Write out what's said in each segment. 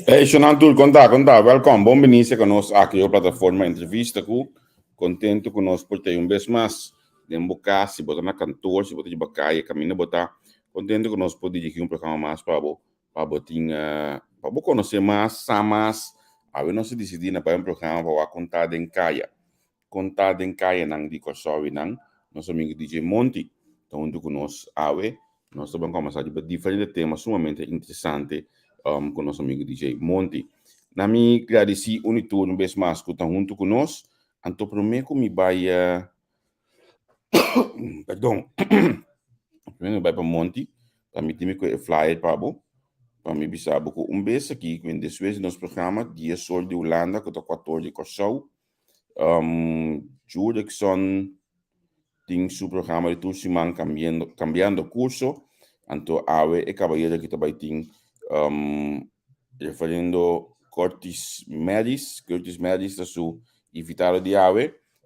Hey, Shonan Tur, konta, konta, welkom. Bon bini serka nos aki riba plataforma Entrevista ku kontentu ku nos por tei un bes mas den bo kas, si bo ta na kantor, si bo ta riba kaya, kaminda bo ta, kontentu ku nos por dirigí un programa mas pa bo, pa bo tin, pa bo konosé mas, sa mas. Awe nos a disidí na bai un programa pa wak konta den kaya. Kon ta den kayanan di Kòrsou i nan? Nos amigu DJ Monty ta huntu ku nos awe. Nos ta ban kòmbersá riba diferente tema sumamente interesante ku nos amigu DJ Monty. Na mi gradisí un i tur un bes mas ku ta huntu ku nos. Anto promé ku mi bai perdon promé ku mi bai pa Monty ta mi tin mi ku e flyer pa bo pa mi bisa bo ku un bes aki ku despues di nos programa dies or di Hulanda ku ta kuator di Kòrsou Um, Jurickson tin su programa di tur siman cambiando, cambiando curso. Anto awe e caballero ki ta bai tin um, referendo Curtis Medis. Curtis Medis ta su invitado di awe.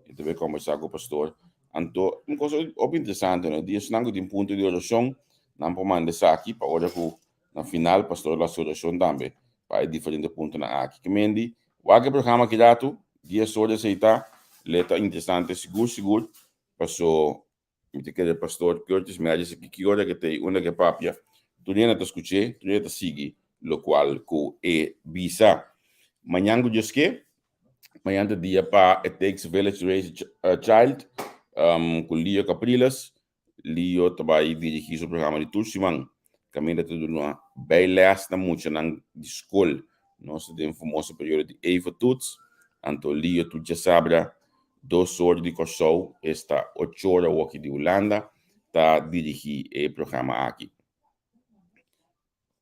E ta bai conversa cu pastor. Anto, un cosa hopi interesante, no? Di esnan cu tin punto di oracion, nan por manda esaki pa ora cu Na final pastor lo hasi orashon tambe pa e diferente puntonan aki. Ke mendi, wak e programa aki ratu, dies or di aseitá, le ta interesante sigur sigur, paso mi ta kere pastor Curtis Merges aki ki ora ke ta ei, unda ke papia, tur hende ta skuch'é, tur hende ta sigui lokual ku e bisa. Mañan ku Dios ke, mañan ta dia pa It Takes a Village to Raise a Child, ku Leo Capriles, Leo ta bai dirigí su programa di tur siman kaminda ta duna bijles na muchanan di skol. Nos ta den famoso periodo di Eva-toets, anto Leo tur djasabra dos or di Kòrsou, esta ocho or awoki di Hulanda, ta dirigí e programa aki.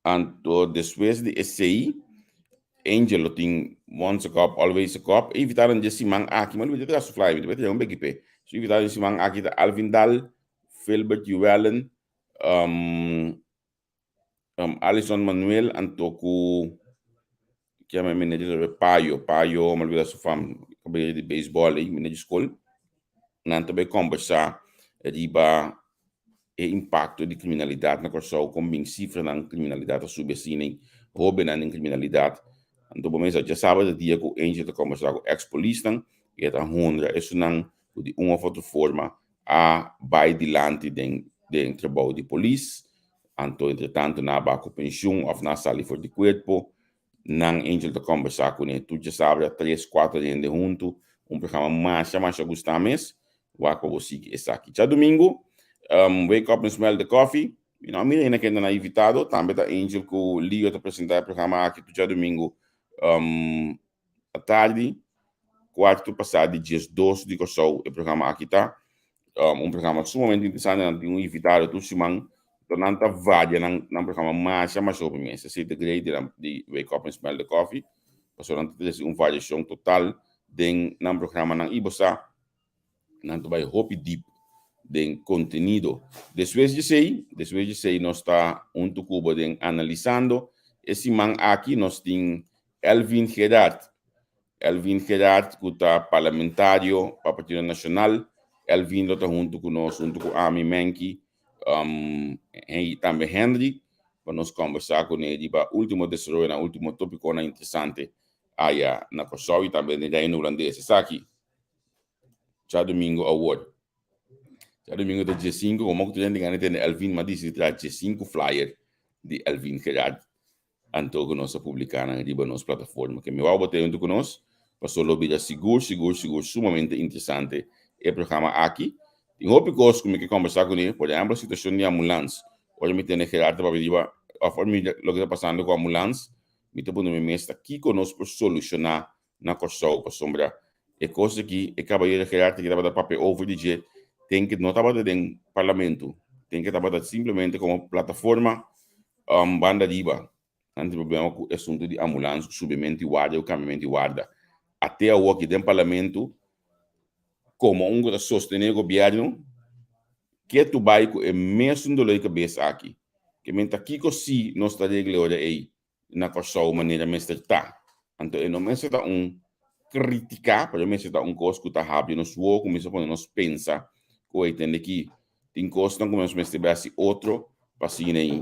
Anto despues di esei. Angel lo tin Once a Cop, Always a Cop. E invitadonan dje siman aki, mi a lubida traha su flyer, mi ta beta un beki p'e. Su invitado dje siman aki ta Alvin Daal, Philbert Llewellyn, Alison Manuel anto ku kier mi manager ta bai Payo, Payo mi a lubida su fam, kabayero di beisbòl ei, manager di skol. Nan ta bai kombersá riba e impakto di kriminalidat na Kòrsou, kon bin sifranan kriminalidat a subi asina ei, hóbennan den kriminalidat. Anto bo mester djasabra ta dia ku Angel ta kombersá ku eks polisnan i e ta honra esunnan ku di un òf otro forma a bai dilanti den den trabou di polis, anto entretanto nan a bai ku penshun òf nan a sali for di kuerpo. Nan Angel ta kombersá kuné tur djasabra tres kuater hende huntu, un programa masha masha gustá mes. Wak pa bo sigui esaki. Djadumingu, Wake Up and Smell the Coffee. Mi no a mira hende kende nan a invitado. Tambe ta Angel ku Leo ta presentá e programa aki tur djadumingu atardi, kuartu pasá di 12 di Kòrsou e programa aki ta. Un programa sumamente interesante. Nan tin un invitado tur siman. Enton nan ta varia nan nan programa masha masha hopi mes. Esei ta great di nan di Wake Up and Smell the Coffee. Pasobra nan ta trese un variashon total den nan programanan i bo sa nan ta bai hopi deep den kontenido. Despues di esei, despues di esei nos ta huntu ku bo den analisando. E siman aki nos tin Elvin Gerard. Elvin Gerard ku ta parlamentario pa Partido Nashonal. Elvin lo ta huntu ku nos, huntu ku ami, Menky, i tambe Henry, pa nos kombersá kuné riba último desaroyonan, último tópikonan interesante aya na Kòrsou i tambe den Reino Hulandes. Esaki Djadumingu awor. Djadumingu ta 15, komo ku tur hende gana tende Elvin, m'a disidi traha 15 flyer di Elvin Gerard anto ku nos a publiká nan riba nos plataforma. Ke mi wou bo ta huntu ku nos, paso lo bira sigur, sigur, sigur sumamente interesante e programa aki. Tin hopi kos ku mi ke kombersá kuné, por ehèmpel situashon di ambulans. Ora mi tende Gerard ta papia riba, òf ora mi mira loke ta pasando ku ambulans, mi ta puntra mi mes ta kiko nos por solushoná na Kòrsou pasobra e kos aki e kabayero Gerard aki tabata papia over di dje ten ke no tabata den parlamento ten ke tabata simplemente komo plataforma banda riba nan tin problema ku e asuntu di ambulans ku subimentu di warda ku kambiamentu di warda ate awoki den parlamento komo un ku ta sostene gobièrnu ke tu bai ku e mesun dolor di kabes aki ke men ta kiko si nos ta regla e ora ei na Kòrsou manera mester ta. Anto e no mester ta un kritika, pero e mester ta un kos ku ta habri nos wowo, ku mester pone nos pensa ku ey tende ki tin kosnan ku nos mester bai hasi otro pa asina ey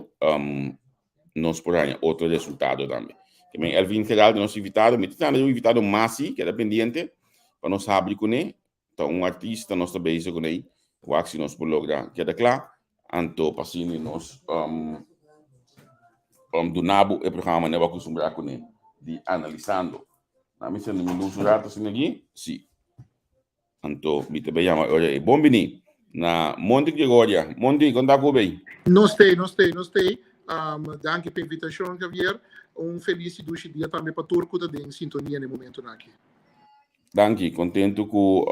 nos por haña otro resultado tambe. Ke men Elvin Geraldo nos invitado, mi ta tende un invitado mas si, keda pendiente pa nos habri kuné. Ta un artista nos ta bezig ku nei, wak si nos por logra keda kla, anto pa asina nos duna bo e programa manera bo a kustumbrá kuné di Analisando. Na mi sende mi lus un rato asina aki, si. Anto mi ta bai yama e ora ei. Bon bini na Monty Gregoria. Monty, kon ta ku bei? Nos t'ei, nos t'ei, nos t'ei. Danki pa invitashon, Javier. Un felis i dushi dia tambe pa tur ku ta den sintonia na e momentunan aki. Danki, kontentu ku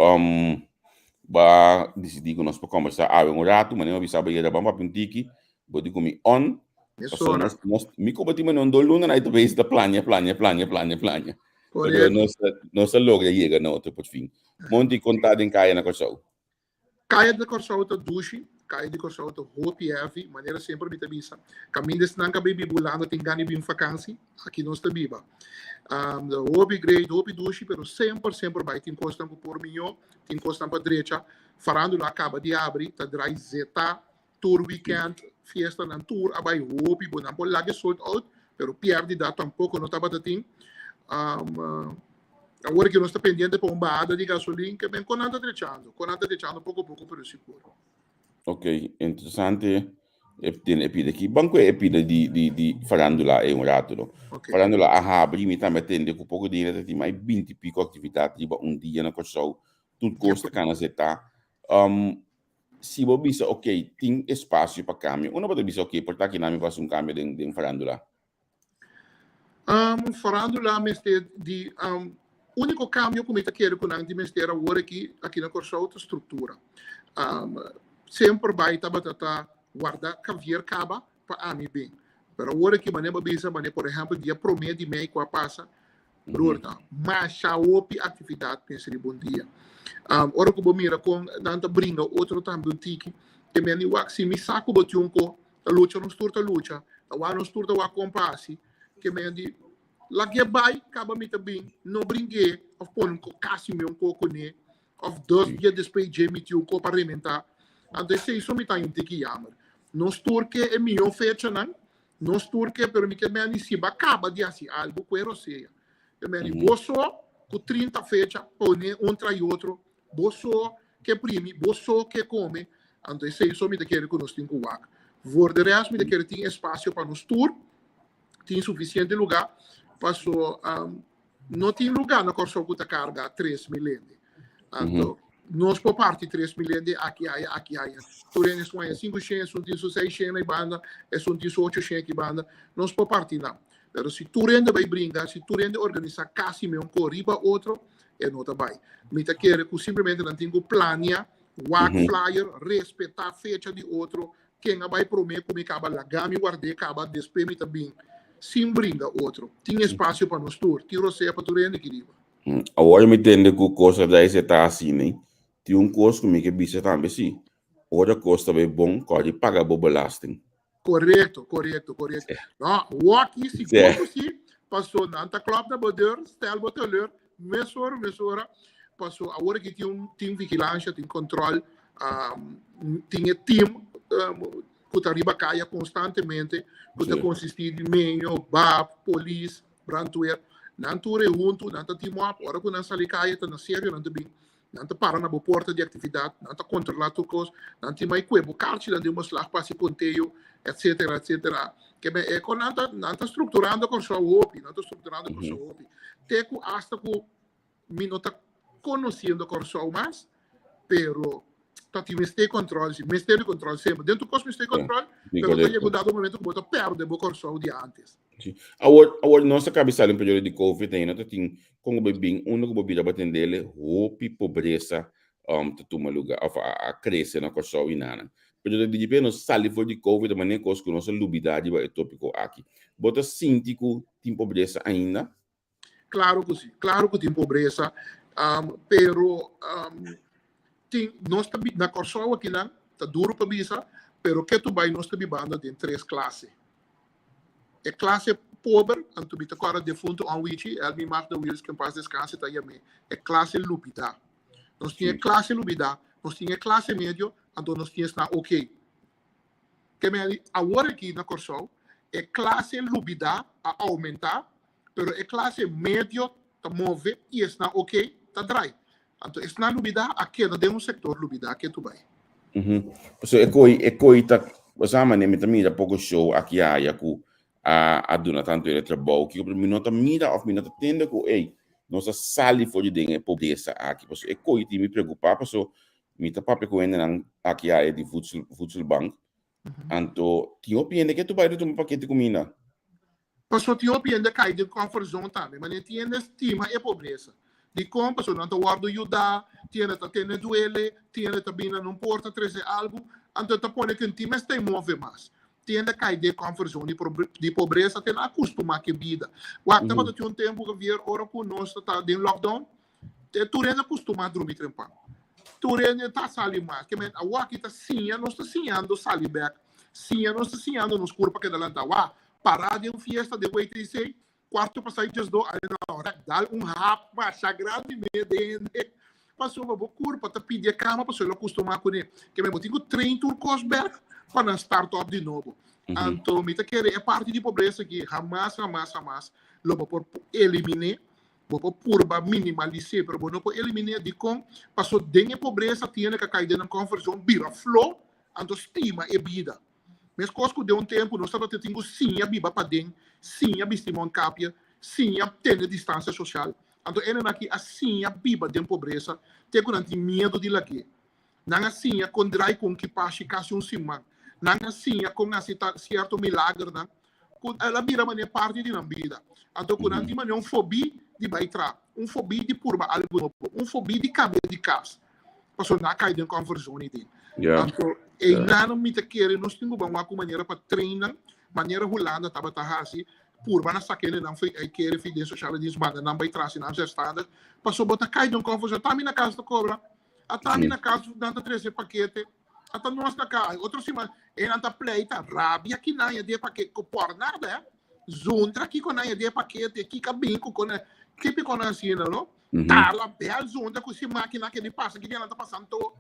ba disidí ku nos por kombersá awe un ratu. Manera mi a bisa bo yera ban papia un tiki, bo di ku mi on. Pasobra nos, nos, mi ku bo tin manera un dos luna na ta bezig ta plania, plania, plania, plania, plania. Pero nos, nos a logra yega na otro por fin. Monty, kon ta den kaya na Kòrsou? Kaya di Kòrsou ta dushi, kaya di Kòrsou ta hopi heavy, manera semper mi ta bisa, kaminda esnan ka bai biba Hulanda tin gana di bin fakansi, aki nos ta biba. Hopi great, hopi dushi, pero semper, semper bai tin kosnan ku por mihó, tin kosnan pa drecha. Farándula a kaba di abri, ta drai zeta tur weekend, fiestanan tur a bai hopi bo, nan por laga e sold out, pero pièrdida tampoko no tabata tin. Awor ki nos ta pendiente pa un bahada di gasolin, ke men kon nan ta drechando, kon nan ta drechando poko poko pero sigur. Ok, interesante e tene e pida aki. Ban ku e pida di di di farandula e un rato no. Ok. Farandula a habri, mi tambe a tende ku poko dia ta tin mai 20 piko aktividat riba un dia na Kòrsou. Tur kos ta kana zetá. Si bo bisa ok, tin espasio pa kambio, unda bo ta bisa ok, por ta aki nan mi por hasi un kambio den den farandula? Farandula mester di úniko kambio ku mi ta kere ku nan di mester awor aki aki na Kòrsou ta struktura. Semper bai tabata ta warda Javier kaba pa ami bin. Pero awor aki manera bo bisa, manera por ehèmpel dia promé di mei ku a pasa. Broer, ta masha hopi aktividat mester di bon dia. Ora ku bo mira kon nan ta bringa otro tambe un tiki, te men di wak si mi sa ku bo tin un ko, ta lucha nos tur ta lucha, ta wak nos tur ta wak kon pa hasi, ke men di lag'é bai kaba mi ta bin, no bring'é òf pone un ko kasi mi un ko kuné òf dos dia despues dje mi tin un ko pa rementá. Anto esei so mi ta un tiki yamer. Nos tur ke e mihó fechanan, nos tur ke, pero mi ke meni si bo a kaba di hasi algu ku e rosea. Ke meni bo so ku 30 fecha pone un tras di otro, bo so ke primi, bo so ke kome, anto esei so mi ta kere ku nos tin ku wak. Voor de rest mi ta kere tin espasio pa nos tur, tin sufisiente lugá, paso No tin lugá na Kòrsou ku ta karga 3000 hende. Anto, nos por parti 3000 hende aki aya, aki aya. Tur hende esun aya 500, esun tin su 600 na e banda, esun tin su 800 aki banda. Nos por parti nan. Pero si tur hende bai bringa, si tur hende organisá kasi meun kos riba otro, e no ta bai. Mi ta kere ku simplemente nan tin ku plania, wak flyer, respetá fecha di otro, Ken a bai promé ku mi kaba laga mi ward'é kaba despues mi ta bin sin bringa otro. Tin espasio pa nos tur. Tin rosea pa tur hende aki riba. Awor mi tende ku kos a dai se ta asina. Tin un kos ku mi ke bisa tambe si. Ora kos ta bai bon kòrda di paga bo belasting. Korekto, korekto, korekto. No, woki sigur ku si, paso nan ta klòp na bo deur, stel bo teleur, mesora, mesora, paso awor aki tin un tin vigilansha, tin kòntròl, Tin e team ku ta riba kaya konstantemente, ku ta konsistí di meño, bab, polis, brandweer. Nan tur e huntu, nan ta team up. Ora ku nan sali kaya ta na serio nan ta bin. Nan ta para na bo porta di aktividat, nan ta kontrolá tur kos, nan tin mai kue bo karchinan den bo slag pa hasi konteo, etsetera, etsetera. Ke men e kon nan ta nan ta strukturando Kòrsou hopi, nan ta strukturando Kòrsou hopi. Te ku asta ku Mi no ta conociendo Kòrsou mas, pero ta tin mester control, si mester di control semper. Den tur kos mester control, pero ta yega un dado momento ku bo ta perde bo Kòrsou di antes. Si. Awor, awor nos a kabi sali un periodo di Covid ainda ta tin kon ku bo bin unda ku bo bira bo tendele hopi pobresa ta tuma luga of a krese na Kòrsou i nanan. Pero ta diripe nos sali for di Covid ta manera kos ku nos a lubida riba e topiko aki. Bo ta sinti ku tin pobresa ainda? Claro cu si, claro cu tin pobresa, pero tin, nos ta na Kòrsou akinan, ta duro pa bisa, pero ketu bai nos ta bibando den tres klase. E klase pober, anto mi ta kòrda defuntu Oom Wichi, Elmi Magda Wiels, que en paz descanse, ta yam'é e klase lubidá. Nos tin e klase lubidá, nos tin e klase medio, anto nos tin esnan oké. Ke men awor aki na Kòrsou e klase lubidá a oumentá, pero e klase medio ta move i esnan oké ta drai. Anto esnan lubidá a keda den un sektor lubidá ketu bai. Pasobra e koi e koi ta bo sa manera mi ta mira poko show aki aya ku a a duna tantu e trabou kiko pero mi no ta mira òf mi no ta tende ku ey nos a sali for di den e pobresa aki pasobra e koi tin mi preokupá pasobra Mi ta papia ku hendenan aki a e di voedsel, voedselbank. Anto tin hopi hende ke tu bai tuma pakete kuminda. Paso tin hopi hende kai den comfort zone tambe, manera tin hende stima e pobresa. Dikon? Paso nan ta wòrdu yuda, tin hende ta tene duele, tin hende ta bini na nan porta trese algu, anto e ta pone ku tin mester move mas. Tin hende kai den comfort zone di pobresa, te nan a kustumá ku e bida. Wak tabata tin un tempu, Javier, ora ku nos ta den lockdown, Te tur hende kustumá drumi trempan. Tur hende ta sali mas. Ke men awor aki ta siña, nos ta siñando sali bèk. Siña, nos ta siñando nos kurpa keda lantá. Wak, pará den un fiesta den WTC, kuarto pasá i diesdos, ai no, rèk dal un hap masha grandi me den hende. Pasobra bo kurpa ta pidi e kama pasobra el a kustumá kuné. Ke men bo tin ku train tur kos bèk pa nan start up di nobo. Anto mi ta kere e parti di pobresa aki hamas, hamas, hamas lo bo por eliminé. Bo por purba minimalis'é, pero bo no por eliminé. Dikon? Paso den e pobresa tin hende ka kai den nan comfort zone, bira flo, anto stima e bida. Meskos ku den un tempu nos tabata tin ku siña biba paden, siña bisti mondkapje, siña tene distansia sosial. Anto hendenan aki a siña biba den pobresa te ku nan tin miedu di lag'é. Nan a siña kon drai ku un kipashi kasi un siman. Nan a siña kon hasi ta sierto milagernan ku el a bira manera parti di nan bida. Anto ku nan tin manera un fobi di bai tra, un fobi di purba algu nobo, un fobi di kambia di kas, pasobra nan a kai den comfort zone ei den. Anto einan mi ta kere nos tin ku ban wak un manera pa train nan, manera Hulanda tabata hasi. Purba na saka hendenan for e kere fi den sociale dienst manda nan bai tras di nan zelfstandig. Paso bo ta kai den un comfort zone. Ata mi na kas ta kobra. Ata mi na kas nan ta trese pakete. Ata nos na kas. Otro siman e nan ta pleita. Rabia ki nan ya di e pakete. Ku por nada eh. Zuntra kiko nan ya di e pakete. Kiko a bin ku kone. Tipiko nan asina no. Tala bel zuntra ku si makina ke di pasa ki dia nan ta pasa anto.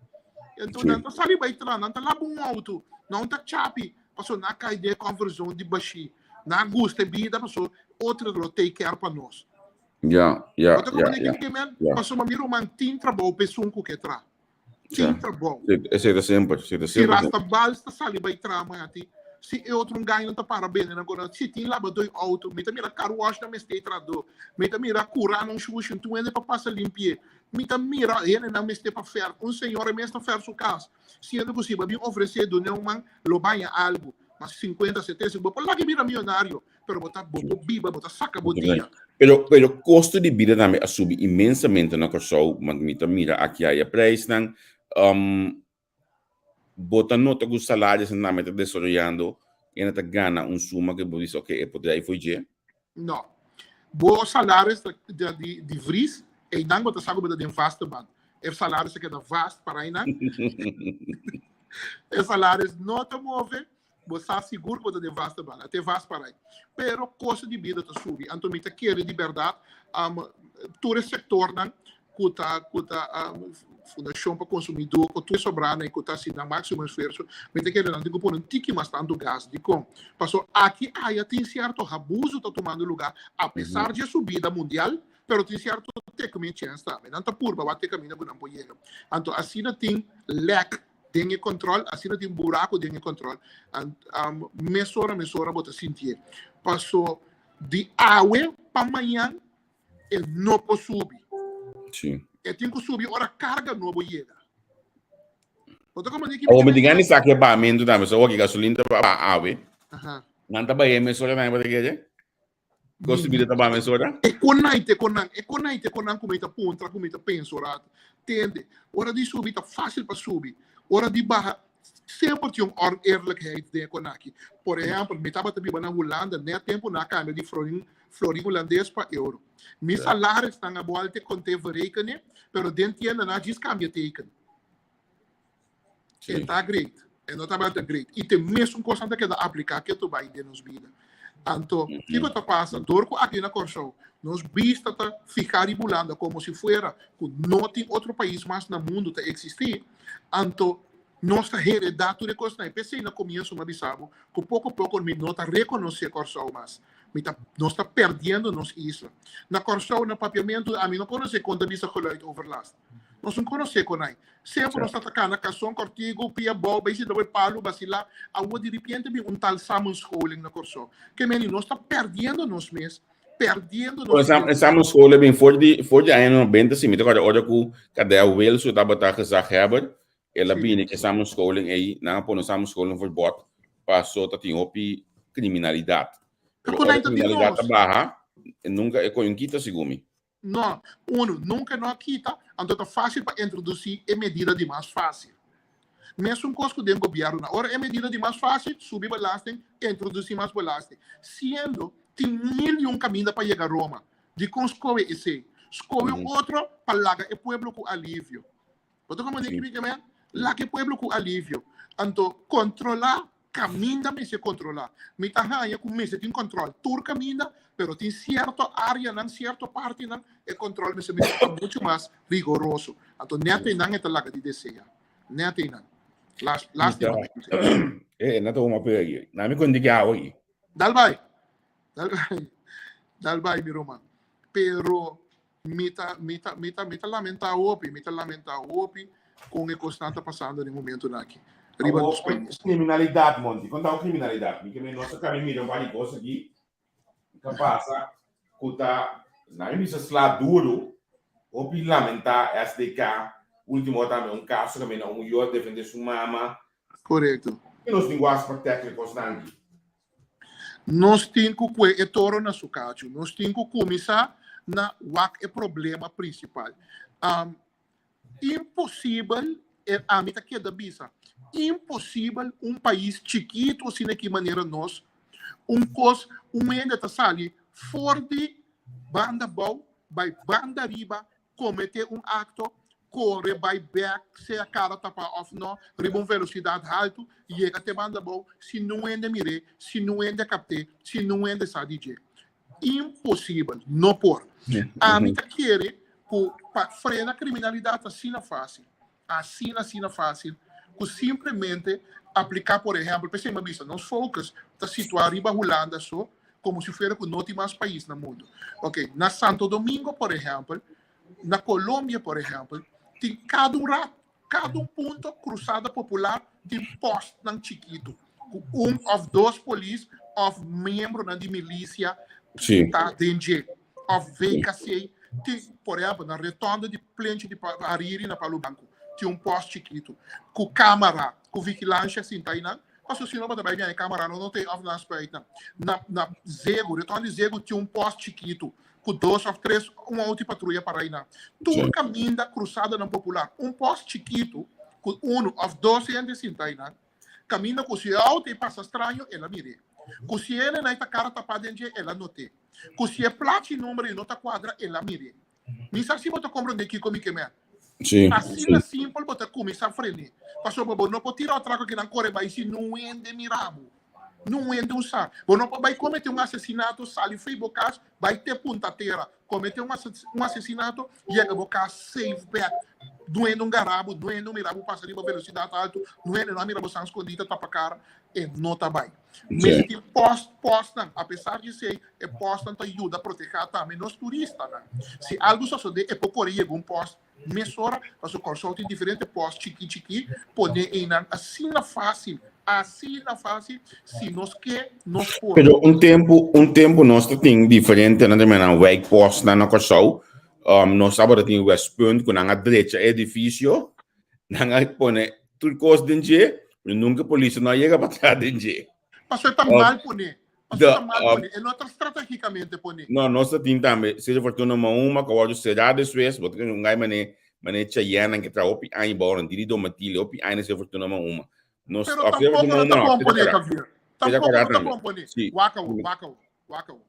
Enton nan ta sali bai tra. Nan ta laba un auto. Nan ta chapi. Paso nan a kai den e comfort zone di bashí. Nan a gusta e bida paso otro lo take care pa nos. Ja, ja, Bo ta ja, comprende ja. kiko ke men? Ja. Pasobra mi ruman tin trabou pa esun ku ke tra. Tin Ja. trabou. Sí, esei ta semper, esei ta Si semper. rasta bals ta sali bai tra mati, si e otro un gaño ta para bende nan kona, si tin labadoi auto, mi ta mira car wash nan mester trahadó, mi ta mira kura nan shushi, tur hende pa pasa limpi'é, mi ta mira hendenan mester pa fer, un señora mes ta fer su kas. Siendo ku si bo a bin ofresé dun'é un man, lo baña algu. Mas sinkuenta, setenta, bo por laga bira miyonario, pero bo ta bo por biba, bo ta saka bo dia. Pero, pero kosto di bida tambe a subi inmensamente na Kòrsou, want mi ta mira aki aya prijsnan. Um, bo ta nota ku salarionan tambe ta desaroyando i nan ta gana un suma ku bo bisa, oke, e por drai for dje? No. Bo salaris ta di, di vries, einan bo ta sa ku bo ta den vaste band. E salaris ta keda vast para einan. E salaris no ta move, bo sa sigur ku bo ta den vaste band. Te vast para ei. Pero kosto di bida ta subi. Anto mi ta kere di bèrdat, um, tur e sektornan ku ta ku ta Fundashon pa Konsumidó ku tur e sobranan i ku ta hasi nan máksimo esfuerso, mi ta kere nan tin ku pone un tiki mas tantu gas. Dikon? Pasobra aki aya tin sierto habuso ta tumando lugá apesar dje subida mundial, pero tin sierto tekmen chèns tambe. Nan ta purba wak te kaminda ku nan por yega. Anto asina tin lèk den e kòntròl, asina tin buraku den e kòntròl. Mesora mesora bo ta sintié. Paso di awe pa mañan E no por subi. Sí. E tin ku subi ora karga nobo yega. Bo ta komprende ki Awo mi tin gana di sa ki e bahamentu tambe. So awor ki gasolin ta baha awe. Aha. Nan ta bahe mesora tambe bo ta kere? Kosto di bida ta baha mesora? E konai te konan, e konai te konan ku mi ta puntra, ku mi ta pensa un rato. Tende, ora di subi ta fásil pa subi. Ora di baha Semper tin un oneerlijkheid den e konaki. Por ehempel, mi tabata biba na Hulanda net tempu nan a kambia di florin, florin hulandes pa euro. Mi salarisnan a bolte konte verrekenen, pero den tienda nan a djis kambia teken. E ta great, e no tabata great. I te mesun kosnan ta keda apliká ketu bai den nos bida. Anto, kiko ta pasa? Dor ku aki na Kòrsou nos bista ta fihá riba Hulanda komo si fuera ku no tin otro pais mas na mundu ta eksistí, anto nos ta heredá tur e kosnan. P'esei na komienso mi a bisa bo ku poko poko mi no ta rekonosé Kòrsou mas. Mi ta, nos ta perdiendo nos isla. Na Kòrsou, na Papiamentu, ami no konosé kon ta bisa geluidoverlast. Nos no konosé kon ai. Semper nos ta ta kana karson kòrtigu, pia bou, bai sinta bai palu, basilá. Awor di ripiente bin un tal samenscholing na Kòrsou. Ke meni nos ta perdiendo nos mes, perdiendo nos E identidad. samenscholing bin for di, for di aña nobenta, si mi ta kòrda ora ku Kadel Wilson tabata gezaghebber, el a bini ku e samenscholing ei, nan a pone un samenscholing verbod paso ta tin hopi kriminalidat. Pero Pero kon ora ai ta tin kriminalidat ta nos? baha, nunka e koyon kita segun mi. No, uno, nunca no a kita, anto ta fácil pa introducí e medida di mas fácil. Mesun cos cu den gobiernonan. Ora e medida di mas fácil, subi belasting, introducí mas belasting. Siendo tin mil y un caminda pa yega Roma. Dicon scohe esey? Scohe un otro pa laga e pueblo cu alivio. Bo ta comprende kico mi ke men? Laga e pueblo cu alivio. Anto controla Caminda mester controla. Mi ta haña cu mester tin control tur caminda, pero tin cierto areanan, cierto partinan, e control mester mester ta mucho mas rigoroso. Anto net einan e ta laga di desea. Net einan. Las, lastimamente. Eh, na ta huma pe aki. Na mi con di awa aki. Dal bai. Dal bai. Dal bai, mi ruman. Pero Mi ta, mi ta, mi ta, mi ta lamentá hopi, mi ta lamentá hopi kon e kosnan ta pasando den momentunan aki riba nos pais. Kriminalidat, Monty, kon ta ku kriminalidat? Mi ke men nos a kaba mira un par di kos aki ka pasa ku ta, na mi bisa sla duru, hopi lamentá SDK, ultimo tambe un kaso kaminda un yu a defende su mama. Korekto. Ki nos tin ku hasi pa tackle e kosnan aki? Nos tin ku kue e toro na su kachu. Nos tin ku kuminsá na wak e problema prinsipal. Imposibel, ami ta keda bisa, imposibel un pais chikitu asina ki manera nos Un kos, un hende ta sali for di Banda Bou bai Banda Riba kometé un akto, kore bai bèk, sea kara tapá òf nò, riba un velosidat haltu, yega te Banda Bou sin nun hende mir'é, sin nun hende kapt'é, sin nun hende sa di dje. Imposibel, no por. Ami ta kere ku pa frena kriminalidat ta asina fásil, asina asina fásil, ku simplemente apliká, por ehèmpel, p'esei mi a bisa, nos focus ta situá riba Hulanda so, komo si fuera ku no tin mas pais na mundu. Oke, na Santo Domingo, por ehèmpel, na Colombia, por ehèmpel, tin kada un rat, kada un punto krusada popular tin pòstnan chikitu ku un òf dos polis òf miembronan di milisia ta den dje, òf VKC tin, por ehèmpel, na retònde di Plenchi di Hariri na Palu Blanku tin un pòst chikitu ku kámara, ku vigilansha sinta einan, pasobra si no bo ta bai biaha e kámara no ta ei òf nan spuit nan. Na na Zegu, retònde di Zegu tin un pòst chikitu ku dos òf tres un outo di patruya para einan. Tur kaminda krusadanan popular, un pòst chikitu ku unu òf dos hende sinta einan, kaminda ku si e outo ei pasa straño el a mir'é, ku si e hendenan ei ta kara tapá den dje el a not'é, ku si e plachi number ei no ta kuadra el a mir'é. Mi sa si bo ta komprondé kiko mi ke mèt. Asina simpel bo ta kuminsá fren'é, pasobra bo no por tira otrako kinan kore bai si no hende mira bo. Nun hende un sa. Bo no por bai comete un asesinato, sali fo'i bo cas, bai te Punta Tera, comete un un asesinato, yega bo cas safe bek. Nun hende un gara bo, nun hende un mira bo pasa riba velocidad alto, nun hende no a mira bo san scondi ta tapa cara, e no ta bai. Mester tin post, postnan. A pesar di esey, e postnan ta yuda proteha tambe nos turistanan. Si algo sosode, e por core yega un post Mesora, pasobra Kòrsou tin diferente pòst chikí chikí, pone einan asina fásil, asina fásil, si nos ke, nos por. Pero un tempu, un tempu nos ta tin diferente nan ta mira wijkpostnan na Kòrsou. Nos tabata tin Westpunt ku nan a drecha e edifisio, nan a pone tur kos den dje, pero nunka polis no a yega pa traha den dje. Pasobra e ta mal pone. Pasobra ta mal pone. E no ta strategicamente pone. No, nos ta tin tambe Sede Fortuna Mahuma ku a wòrdu será despues. Bo ta kere un gai mane mane Chayenne ku a traha hopi aña bou nan Didi Domatile hopi aña na Sede Fortuna Mahuma. Nos Pero tampoco no ta bon pone, Javier. Tampoco no ta bon pone. Wak awo, wak awo, wak awo.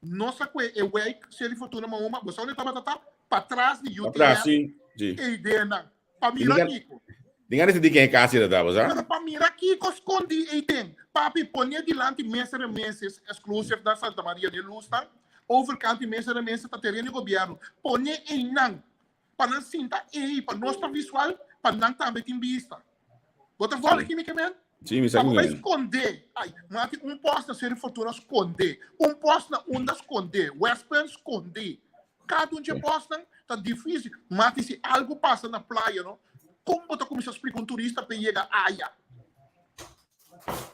Nos a kue e wijk Sede Fortuna Mahuma, bo sa unda e tabata ta? Patras di UTM. Patras, si. Si. Eidenan. Pa mira kiko. Tin ganas di ken e kasi ta ta, bo sa? Pero pa mira kiko skondi eiden. Papi, pone dilanti Mesa Remeses exclusive na Santa Maria de Luz ta. Overkant di Mesa Remeses ta tereno di gobierno. Pone einan. Pa nan sinta ei, pa nos ta visual, pa nan tambe tin bista. Bo ta volg mi ke men? Sí, mi sa Pa bo bai skonde. Ai, mati un post na Seri Fortuna skonde. Un post na unda skonde. Westpunt skonde. Kada un dje bosnan ta difícil. Mati si algo pasa na playa no, kon bo ta kuminsá splika un turista p'e yega aya?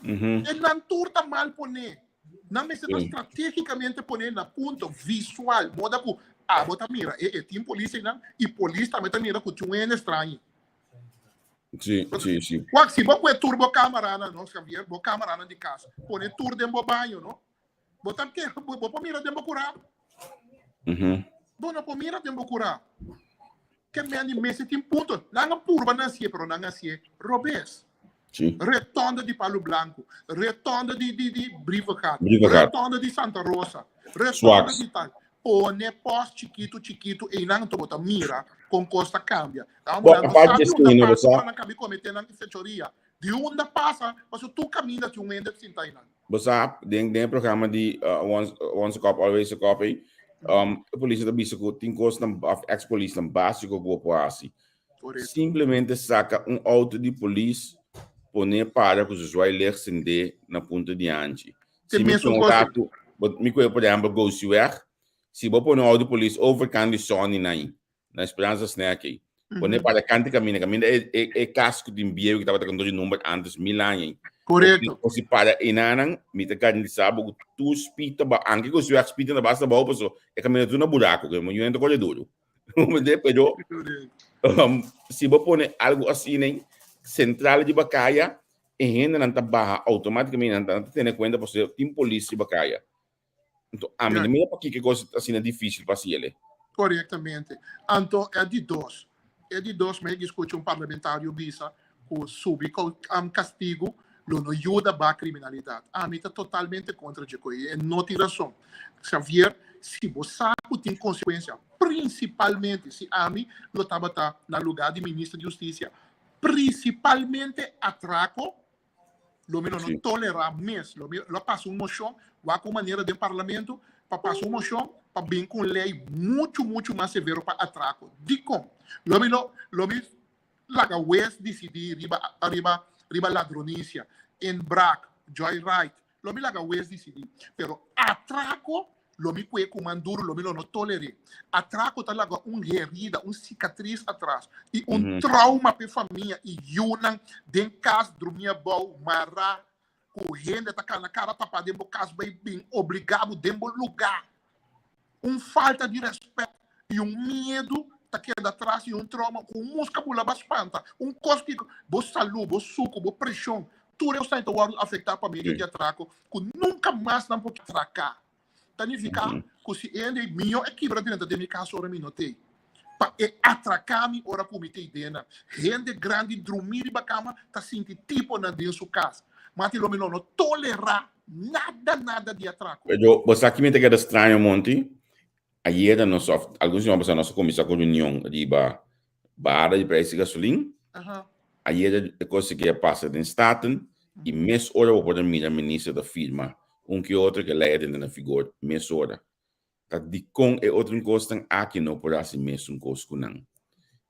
E nan tur ta mal poné. Nan mester ta stratégikamente poné na punto visual, moda ku abo ta mira e e tin polis einan i polis tambe ta mira ku tin un hende straño. Sí, sí, sí. Wak, si bo kue tur bo kamaranan no, Javier, bo kamaranan di kas, pone tur den bo baño no, Bo ta ke, bo, bo por mira den bo kurá. Bo no por mira den bo kurá. Ke men di mester tin punto. Nan a purba nan hasié, pero nan a hasié robes. Sí. Retonda di Palu Blanco, retonda di, di, di Brievengat, Brievengat. retonda di Santa Rosa, retonda Swax. di tal. Pone post chikitu chikitu einan anto bo ta mira kon kos ta kambia. Nan Bo, nan no aparte sa di unda esei, no bo pasa sa. pa nan kabi komete nan fechoria. Di unda pasa, pasobra tur kaminda tin un hende sinta einan. Bo sa, den den e programa di Once Once a Cop Always a Cop ei, e polis ta bisa ku tin kosnan òf eks polisnan básiko ku bo por hasi. Korekto. Simplemente saka un outo di polis pone para ku su zwaailicht sendé na punta di hanchi. Te Si mi mesun pone un kos. ratu, bo mi kohe por ehèmpel Gosiweg, si bo pone un outo di polis overkant di Sony nan, na Esperanza Snack ei. Pone para kante kaminda, kaminda e, e, e kas ku tin bieu ku tabata kantor di number antes mil aña ei. Korekto. O si para enanan, mi ta garantisa bo ku tur speed ta ba, anke ku su speed ta basta bou paso e kaminda tur na buraku, ke mo yu ta kore duru. Mende, pero si bo pone algo asina ei, sentral di bakaya, e hendenan ta baha automaticamente, nan ta tene kuenta paso tin polis riba kaya. Anto, ami no mira pakiko e kos ta asina difísil pa hasi el'e. Korektamente. Anto e di dos, e di dos mi a skucha un parlamentario bisa ku subi kastigu. Lo no yuda baha kriminalidat. Ami ta totalmente kontra dje kos ei. E no tin rason. Xavier, si bo sa ku tin konsekuensia, prinsipalmente si ami lo tabata na lugá di minister di hustisia, prinsipalmente atrako, lo mi lo no tolerá mes. Lo mi lo pasa un moshon, wak un manera den parlamento pa pasa un moshon pa bin ku un lei muchu muchu mas severo pa atrako. Dikon? Lo mi lo lo mi laga wes disidí riba riba riba ladronisia, inbraak, joyride, lo mi laga wes disidí. Pero atrako lo mi kue ku man duru, lo mi lo no toler'é. Atrako ta laga un herida, un sikatris atras i un trauma p'e famia i yunan den kas drumí abou, mará, ku hende ta kana kara tapá den bo kas bai bin obligá bo den bo lugá. Un falta di rèspèt i un miedu ta keda atras i un trauma ku un muska bula ba spanta. Un kos ki bo salú, bo suku, bo preshon, tur esnan ta wòrdu afektá pa medio di atrako ku nunka mas nan por atraká. Ta nifiká ku si hende mihó e kibra drenta den mi kas ora mi no t'ei, pa e atraká mi ora ku mi t'ei dena. Hende grandi drumí riba kama ta sinti tiponan den su kas. Mati lo mi lo no tolerá Nada nada di atraco. Pero bo sa ki mi ta keda straño Monty? Ayera nos of algun siman pasá nos a kuminsá ku reunion riba bara di prijs di gasolin. Ayera e kos aki a pasa den Staten i mes ora bo por a mira minister ta firma un ke otro ke lei a drenta na vigor mesora. Ta dikon e otro kosnan aki no por hasi mesun kos ku nan?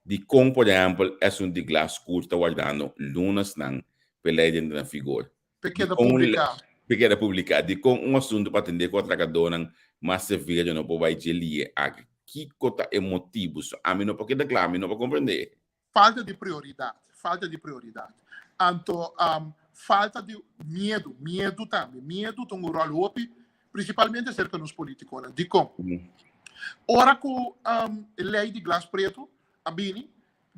Dikon por ehèmpel esun di glas kur ta wardando lunasnan pa e lei drenta na vigor? Pe keda publiká. Pe keda publiká. Dikon un asuntu pa atendé ku atrakadónan mas severo no por bai dje lie aki? Kiko ta e motibu? So ami no por keda kla, mi no por komprendé. Falta di prioridat, falta di prioridat. Anto falta di miedu, miedu tambe. Miedu ta un ròl hopi, prinsipalmente serka nos polítikonan. Dikon? Ora ku e lei di glas pretu a bini,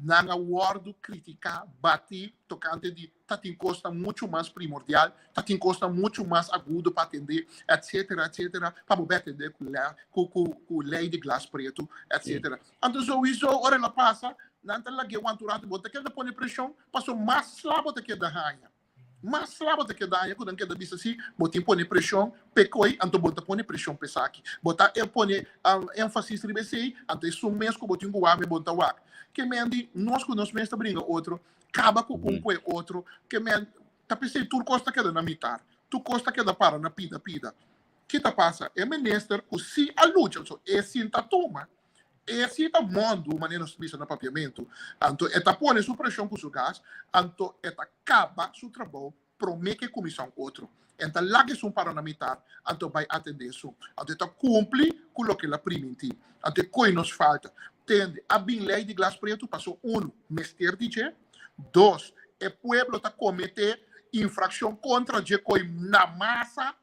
Nan a wòrdu kritiká, batí tokante di ta tin kosnan muchu mas primordial, ta tin kosnan muchu mas agudo pa atendé, etcétera, etcétera, pa bo bai atendé ku ku ku ku lei di glas pretu, etcétera. Anto souiso ora el a pasa, nan ta lag'é wanta un ratu, bo ta keda pone preshon, pasobra mas sla bo ta keda haña. Mas sla bo ta keda haña ku nan keda bisa si bo tin pone preshon p'e koi, anto bo ta pone preshon p'e esaki. Bo ta e pone énfasis riba esei, anto esun mes ku bo tin ku wak me bo ta wak. Ke men di nos ku nos mes ta bringa otro, kaba ku un ku e otro, ke men ta p'esei tur kos ta keda na mitar, tur kos ta keda para na pida pida. Ki ta pasa? E minister ku si a lucha, so e sinta tuma, E si ta mondu, manera nos ta bisa na papiamentu, anto e ta pone su preshon ku su gas, anto e ta kaba su trabou promé ku e kuminsá un otro. E ta laga esun para na mitar, anto bai atendé esun. Anto e ta kumpli ku loke el a primintí. Anto e koe nos falta. Tende, a bin lei di glas pretu paso unu, mester di dje. Dos, e pueblo ta kometé infrakshon kontra dje koe na masa.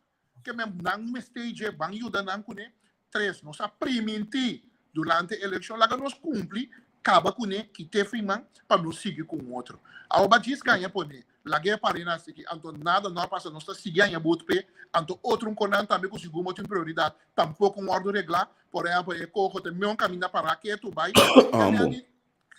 Ke men nan mester dje ban yuda nan kuné. Tres, nos a primintí durante elekshon, laga nos kumpli, kaba kuné, kit'é friman pa nos sigui ku un otro. Awo ba djis gaña poné, lag'é para na sigui, anto nada no a pasa, nos ta sigui haña but p'e, anto otro un konan tambe ku sigur bo tin prioridat tampoko un wòrdu reglá, por ehèmpel e koho ta meon kaminda pará ketu bai,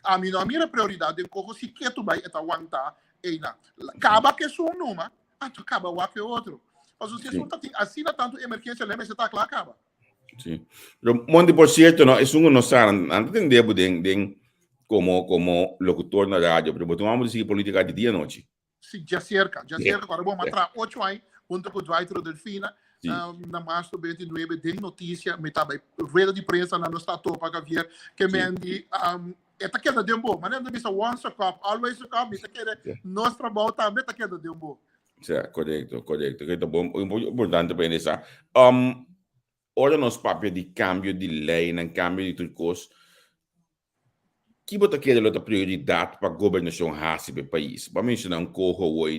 Ami no a mira prioridad den coho si ketu bai e ta wanta eynan. Caba cu esun numa, anto caba wak e otro. Pasobra si esun ta tin asina tantu emergencia lei mester ta cla caba. Sí. Pero Monty, por cierto, no, esun cu no sa, nan ta tende bo den, den como, como locutor na radio, pero bo ta un homber di sigui politica di dia anochi. Si, djaserka, djaserka, ora bo a traha ocho aña hunto ku Dwight Rodelfina na marzo 29 den notisia, mi ta bai rueda di prensa nan nos ta topa Javier, ke men di e ta keda den bo, manera mi ta bisa once a cop, always a cop, mi ta kere nos trabou tambe ta keda den bo. Si, korekto, korekto, ke ta bon, importante pa hende sa. Ora nos papia di kambio di leinan, kambio di tur kos, Ki bo ta kere lo ta prioridat pa gobernashon hasi pa e pais? Bo a menshona un koho awor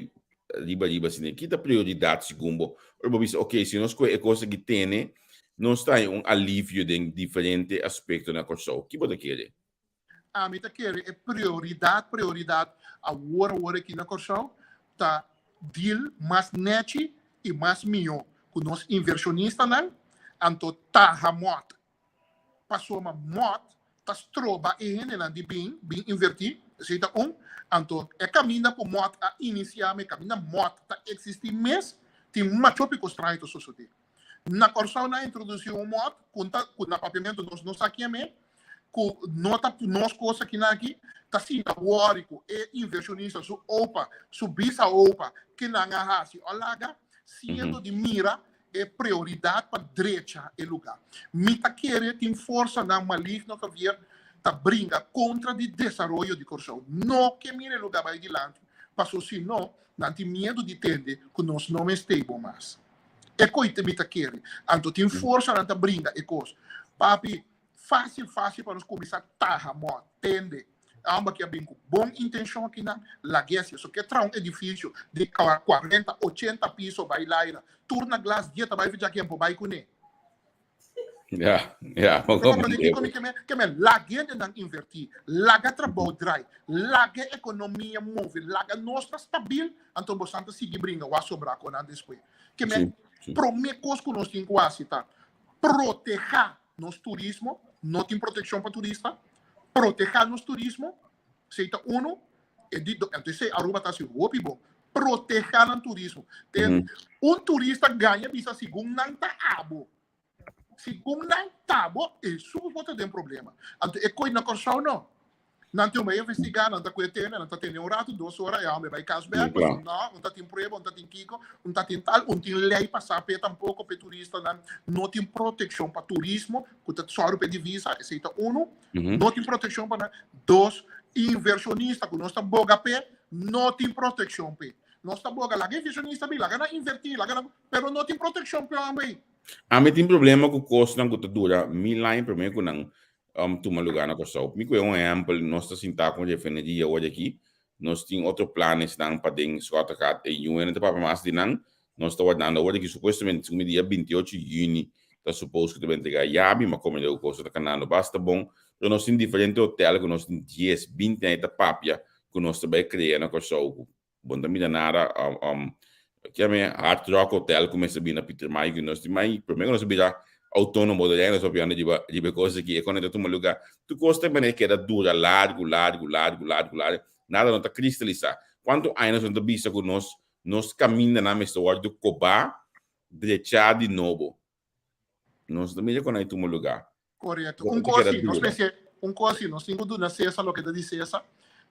riba riba asina. Ki ta prioridat segun bo? Ora bo bisa, ok, si nos kohe e kos aki tene, nos ta haña un alivio den diferente aspekto na Kòrsou. Ki bo ta kere? Ami ta kere e prioridat, prioridat awor awor aki na Kòrsou ta deal mas nèchi i mas mihó ku nos invershonistanan, anto taha mòt. Pasobra mòt Ta stroba e hendenan di bin bin invertí, esei ta un. Anto e kaminda ku mòt a inisiá, e kaminda mòt ta eksistí mes, tin machopi ku straño ta sosodé. Na Kòrsou nan a introdusí un mòt ku ta ku na papiamentu nos no sa ken e, ku no ta nos kos akinan aki, ta sinta wòri ku e invershonista su opa, su bisa opa ke nan a hasi o laga, siendo di mira e prioridat pa drecha e lugá. Mi ta kere tin forsanan maligno, Javier, ta bringa kontra di desaroyo di Kòrsou. No ke mira e lugá bai dilanti, paso si no, nan tin miedu di tende ku nos no mester bo mas. E koi mi ta kere. Anto tin forsanan ta bringa e kos. Papi, Fácil fácil pa nos kuminsá taha mò, tende. Amba ki a bin ku bon intenshon akinan, lag'é si. So ke traha un edifisio di kuarenta, ochenta piso bai laira, tur na glas dieta bai fechá kempo bai kuné. Ja, ja, Bo comprende kiko mi ke men? Ke men lag'é den nan invertí, laga trabou drai, laga e ekonomia move, laga nos ta stabil, anto bosan ta sigui bringa wak sobrá ku nan despues. Ke men promé kos ku nos tin ku hasi ta protehá nos turismo, no tin protekshon pa turista, protehá nos turismo, esei ta unu, e di do, anto esei Aruba ta hasi hopi bon, protehá nan turismo. Te un turista gaña bisa segun nan ta abo, segun nan ta bo, esun bo ta den problema. Anto e koi na Kòrsou no. Nan tin un bai investigá, nan ta kue tene, nan ta tene un ratu, dos ora, e hòmber bai kas bèk, pasobra no, un ta tin prueba, un ta tin kiko, un ta tin tal, un tin lei pa sa p'e tampoko, p'e turistanan no tin protekshon pa turismo, ku ta sòru p'e divisa, esei ta unu, no tin protekshon pa nan. Dos, invershonista ku nos ta boga p'e, no tin protekshon p'e. Nos ta boga, laga invershonista bin, laga nan invertí, laga nan, pero no tin protekshon p'e hòmber ei. Ami tin problema ku kosnan ku ta dura mil aña promé ku nan tuma lugar na Kòrsou. Mi kohe un ehèmpel, nos ta sintá ku un refineria awor aki, nos tin otro planesnan pa den Schottegat, e UN ta papia mas di nan, nos ta wardando awor aki supuestamente segun mi dia 28 yüni ta supos ku ta bin entregá yabi, ma komo e kos ta kanando basta bon, pero nos tin diferente hotel ku nos tin dies, binti aña ta papia ku nos ta bai krea na Kòrsou ku Bo no ta mira nada kiami Hard Rock Hotel ku mester bini na Pietermaai ku nos tin mai prome ku nos a bira outónomo ta nos papiando riba riba e kos aki e kos no ta tuma luga tur kos ta manera keda dura largu largu largu largu largu nada no ta kristalisá kuantu aña nos no ta bisa ku nos nos kamindanan mester wòrdu kobá drechá di nobo Nos no mira con ay tuma lugar. Correcto. Un cosa sí, nos mester, un cosa sí, nos tin cu duna César loke ta di César.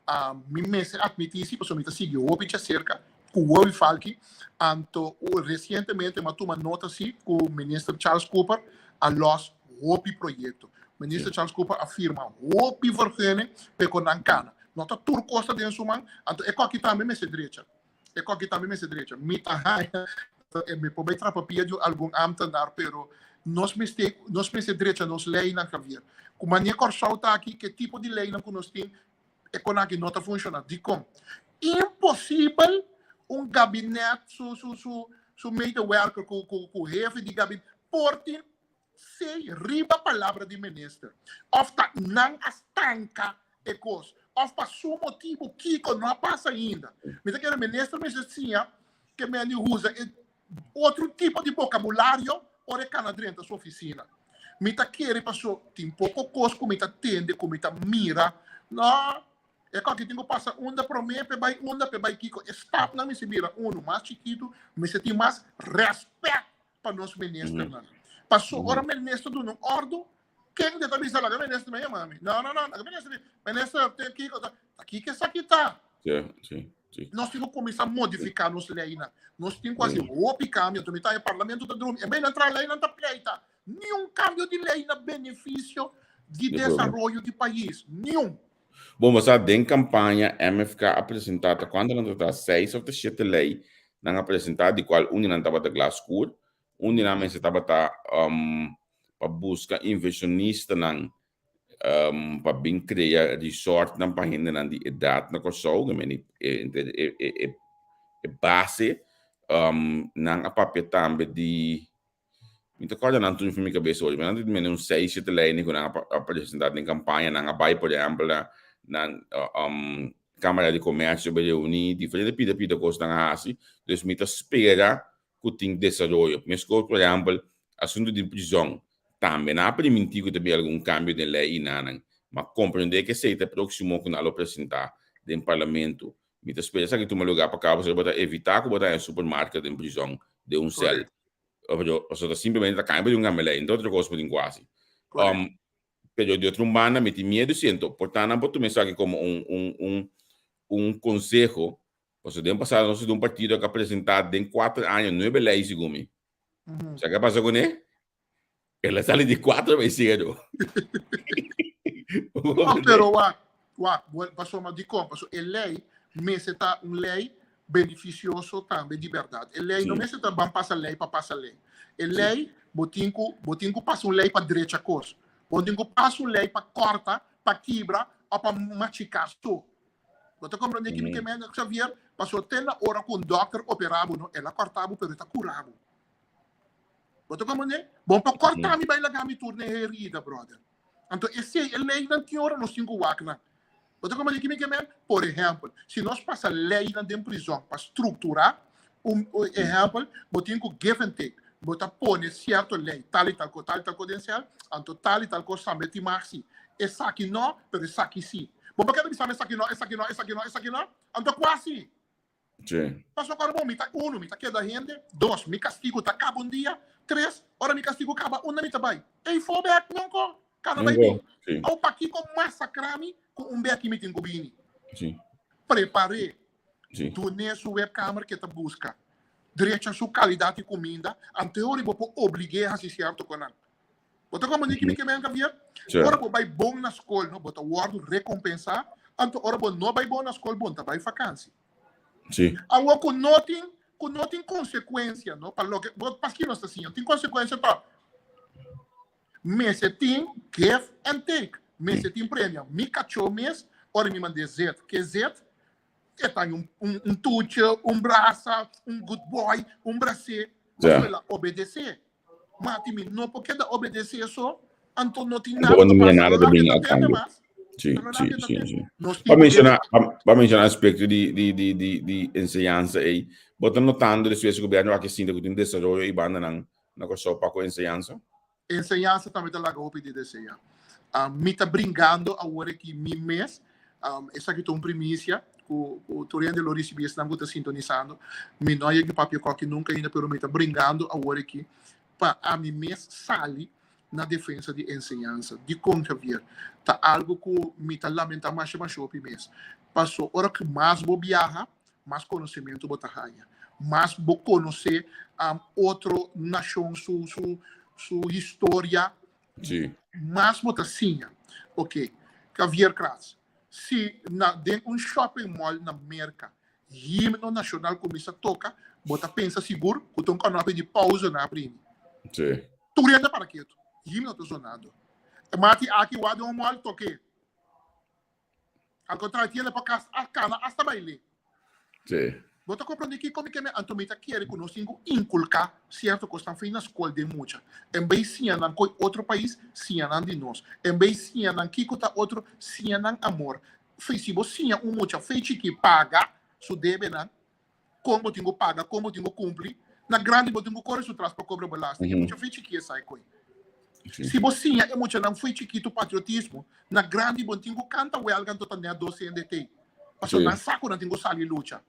Ah, mi mester admiti sí, pasobra mi ta sigui hopi djacerca cu Wowi Falki. Anto, recientemente mi a tuma nota sí cu Minister Charles Cooper a los hopi proyecto. Minister Charles Cooper a firma hopi vergunning p'e con nan cana. No ta tur cos ta den su man, anto e coki tambe mester drecha. E koki tambe mester drecha. Mi ta haña, mi por bai trapa pia di algun ambtenaar, pero nos mester, nos mester drecha nos leinan, Javier. Ku mania Kòrsou ta aki, ke tipo di leinan ku nos tin, e kon aki no ta funshoná. Dikon? Imposibel un gabinet su, su, su, su medewerker ku, ku, ku hefe di gabinet por tin Sei riba palabra di minister. Of ta nan a stanka e kos. Of pa su motibu kiko no a pasa ainda. Mi ta kere minister mester siña ke men di usa e otro tipo di bokabulario ora e kana drenta su ofisina. Mi ta kere paso tin poko kos ku mi ta tende ku mi ta mira. No, e koki tin ku pasa unda prome p'e bai unda p'e bai kiko. E stapnan mester bira unu mas chikitu, mester tin mas rèspèt pa nos ministernan. Paso ora minister duna un ordu, ken ta bisa laga minister me yama mi? No, no, no, laga minister mi. Minister te kiko ta, ta kiko esaki ta? Sí, sí, sí. Nos tin ku kuminsá modifiká nos leinan. Nos tin ku hasi hopi kambio. Anto mi ta e parlamento ta drumi. En bes nan traha leinan ta pleita. Niun kambio di lei na benefisio di desaroyo di pais. Niun. Bon, bo sa den kampaña MFK a presentá ta kuantu nan ta ta seis òf ta shete lei nan a presentá di kual un di nan tabata glaskuur, un di nan mester tabata pa buska invershonistanan pa bin krea resortnan pa hendenan di edat na Kòrsou, ke meni e base nan a papia tambe di Mi ta kòrda nan tur for mi kabes hopi, nan tin mene un seis, shete lei ku nan a presentá den kampaña, nan a bai por ehèmpel na nan Kámara di Komèrsio bai reuní, diferente pida pida kos nan a hasi, dus mi ta spera ku tin desaroyo. Meskos por ehèmpel asuntu di prizòn, tambe nan a primintí ku ta bin algun kambio den lei i nan. Ma komprendé ku esei ta e próksimo ku nan lo presentá den parlamento. Mi ta spera esaki tuma lugá pa kaba pasobra bo ta evitá ku bo ta haña supermarket den prizòn den un sèl. Pasobra ta simplemente ta kambia di un kambia lei, no ta otro kos bo tin ku hasi. Pero di otro un banda mi tin miedu siento, por ta nan por tuma esaki komo un un un un konseho, pasobra den pasado nos a di un partido ku a presentá den kuater aña nuebe lei segun mi. Sa ke a pasa kuné? El a sali di cuatro bay cero. No, pero wak, wak, pasobra dikon? Pasobra e lei mester ta un lei benefisioso tambe di bèrdat. E lei no mester ta ban pasa lei pa pasa lei. E lei bo tin ku bo tin ku pasa un lei pa drecha kos. Bo no tin ku pasa un lei pa kòrta, pa kibra òf pa machiká so. Bo ta komprendé ki mi ke mende, Xavier? Pasobra te na ora ku un dòkter operá bo no, el a kòrta bo pero e ta kura bo. Bo ta comprende? Bon pa corta mi bai laga mi tur ne herida, brother. Anto esei e leynan tin ora nos tin ku wak nan. Bo ta comprende ki mi ke men? Por ehempel, si nos pasa leynan den prizon pa struktura, un ehempel, bo tin ku give and take. Bo ta pone sierto ley, tal i tal kos, tal i tal kos den sel, anto tal i tal kos tambe tin mag si. Esaki no, pero esaki si. Bo por keda bisa mi esaki no, esaki no, esaki no, esaki no? Anto kua si? Sí. Pasobra ora bo mi ta uno, mi ta keda hende. Dos, mi kastigu ta kaba un dia. Tres, ora mi kastigu kaba, unda mi ta bai? Ei fo bek no ko, kana bai bin. Sí. Au pakiko masakrá mi ku un bek mi tin ku bini? Sí. Prepar'é. Sí. Dun'é su webkamer ke ta buska. Drecha su kalidat di kuminda. Ante ora bo por oblig'é hasi sierto konan. Bo ta komprendé ki mi ke men, Javier? Sí. Ora bo bai bon na skol, no, bo ta wòrdu rekompensá. Anto ora bo no bai bon na skol, bo no ta bai fakansi. Sí. Awor ku no tin, ku no tin konsekuensia, no, pa loke, bo, paski nos ta siña, tin konsekuensia pa mester tin give and take, mester tin premio. Mi kachó mes, ora mi mand'é zet, ke zet, e ta un, un, un tuche, un brasa, un good boy, un brasé, Ja. pasobra el a obedesé. Mati mi no por keda obedece eso, anto no tin nada Bo no ta mira pasa. nada No ta la bini ta a tende cambio. mas. Sí, No la sí, ta sí, tende. sí. Nos Pa tin ku menciona, pa, pa menciona aspecto di, di, di, di, di enseñansa ei, bo ta notando despues ku gobierno aki sinta ku tin desaroyo i bandanan na Kòrsou pa ku enseñansa? Enseñansa tambe ta laga hopi di desea. Mi ta bringando awor aki mi mes, esaki ta un primisia ku ku tur hende lo risibí esnan ku ta sintonisando. Mi no a yega di papia ku aki nunka ainda, pero mi ta bringando awor aki pa ami mes sali na defensa di enseñansa. Dikon, Javier? Ta algu ku mi ta lamentá masha masha hopi mes. Paso ora ku mas bo biaha, mas konosementu bo ta haña, mas bo konosé otro nashon su su su historia, Sí. mas bo ta siña. Ok, Javier Kras, si na den un shopping mall na Merka himno nashonal kuminsá toka, bo ta pensa sigur ku ta un kanopi di pauze nan a primi. Sí. Tur hende a para ketu, himno ta zonando. Mati aki wak den un mall tok'é. Al contrario, tiene pa cas a cana hasta baile. Sí. Bo ta comprende kico mi ke me? Anto mi ta kere cu nos tin cu inculca cierto cosnan fin na scol den mucha. En bes siña nan coy otro pais, siña nan di nos. En bes siña nan kico ta otro, siña nan amor. Fe, si bo siña un mucha fe chiki paga su debenan, kon bo tin ku paga, kon bo tin ku kumpli. Na grandi bo tin ku kore su tras pa kobra belasting. E mucha foi chiki esai koi. Si bo siña e muchanan foi chikitu patriotismo, na grandi bo tin ku kanta welga anto ta net dos hende tei. Pasobra nan sa ku nan tin ku sali lucha.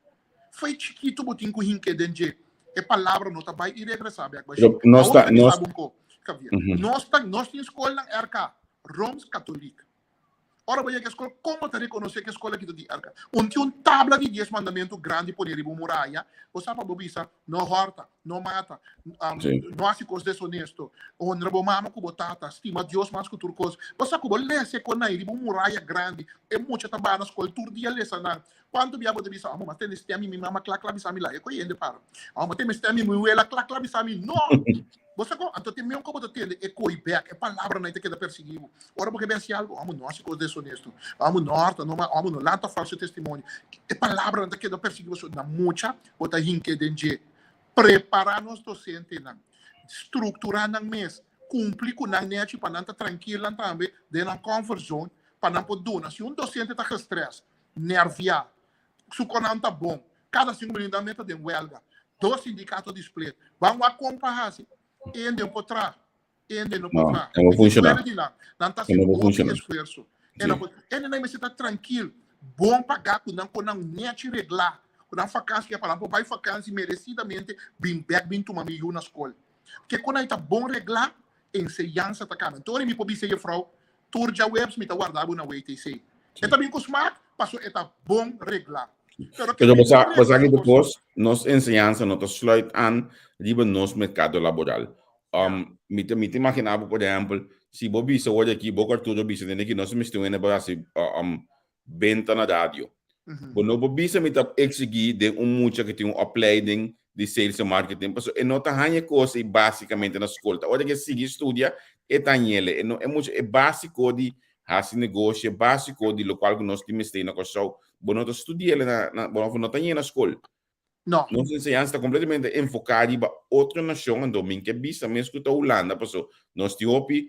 Foi chikitu bo tin ku hink'é den dje. E palabra no ta bai i regresá bèk bashí. Nos Awor ta, mi ta bisa nos. bo un ko, Javier. Nos ta, nos tin skolnan RK, Rooms Katoliek. Ora bo yega e skol, kon bo ta rekonosé ku e skol aki ta di arka? Un tin un tabla di dies mandamentu grandi poné riba un muraya, bo sa pa bo bisa, No hòrta, no mata, no hasi kos desonesto, honra bo mama ku bo tata, stima Dios mas ku tur kos. Bo sa ku bo lesa e konai riba un muraya grandi, e mucha ta baha na skol tur dia lesa nan. Kuantu bia bo ta bisa, Amo, mas tende stèm mi mama kla kla bisa mi la e koe hende para. Amo, tende stèm mi wela kla kla bisa mi, No! Bo sa kon? Anto te meun ku bo ta tende e koi bek, e palabranan ta keda persiguí bo. Ora bo ke bin hasi algu, amo no hasi kos deshonesto, amo no hòrta, no amo no lanta falso testimonio. E palabranan ta keda persiguí bo. So na mucha bo ta hink'é den dje. Prepará nos dosentenan, strukturá nan mes, kumpli ku nan nechi pa nan ta trankilnan tambe den nan comfort zone pa nan por duna. Si un dosente ta gestrès, nerviá, Su konan ta bon. Kada sinku minüt nan meta den wèlga. Dos sindikato di split. Ban wak kon pa hasi. Ende no por traha. Ende no por No, traha. e no Mi tin funshoná. duele di nan. Nan ta E no hasi por hopi funshoná. esfuerso. E no por, e nan mester ta trankil, bon pagá ku nan kon nan nechi reglá, ku nan fakansi ke pa nan por bai fakansi meresidamente bin bèk bin tuma mi yu na skol. Ke kon nan ta bon reglá, enseñansa ta kambia. Anto ora mi por bisa jefrou, tur djaweps mi ta warda bo na WTC. E ta bin ku smak, paso e ta bon reglá. Pero ke Pero bo sa ki kos, nos enseñansa no ta sluit aan riba nos merkado laboral. Um, mi ta mi ta imaginá bo, por ehèmpel, si bo bisa wòrdu aki, bo ku Arturo bisa den aki, nos mester wende pa hasi um, benta na radio. Bo no por bisa mi ta eksigí den un mucha ku tin un opleiding di sales en marketing, pasobra e no ta haña e kos ei básikamente na skol. Ta ora ku e sigui studia, e ta hañ'el. E no e mucha e básiko di hasi negoshi, e básiko di lokual ku nos tin mester na Kòrsou, bo no ta studi'el na na bo no ta hañ'é na skol. No. Nos enseñansa ta completamente enfoca riba otro nacion, anto min ke bisa mes cu ta Hulanda, paso nos tin hopi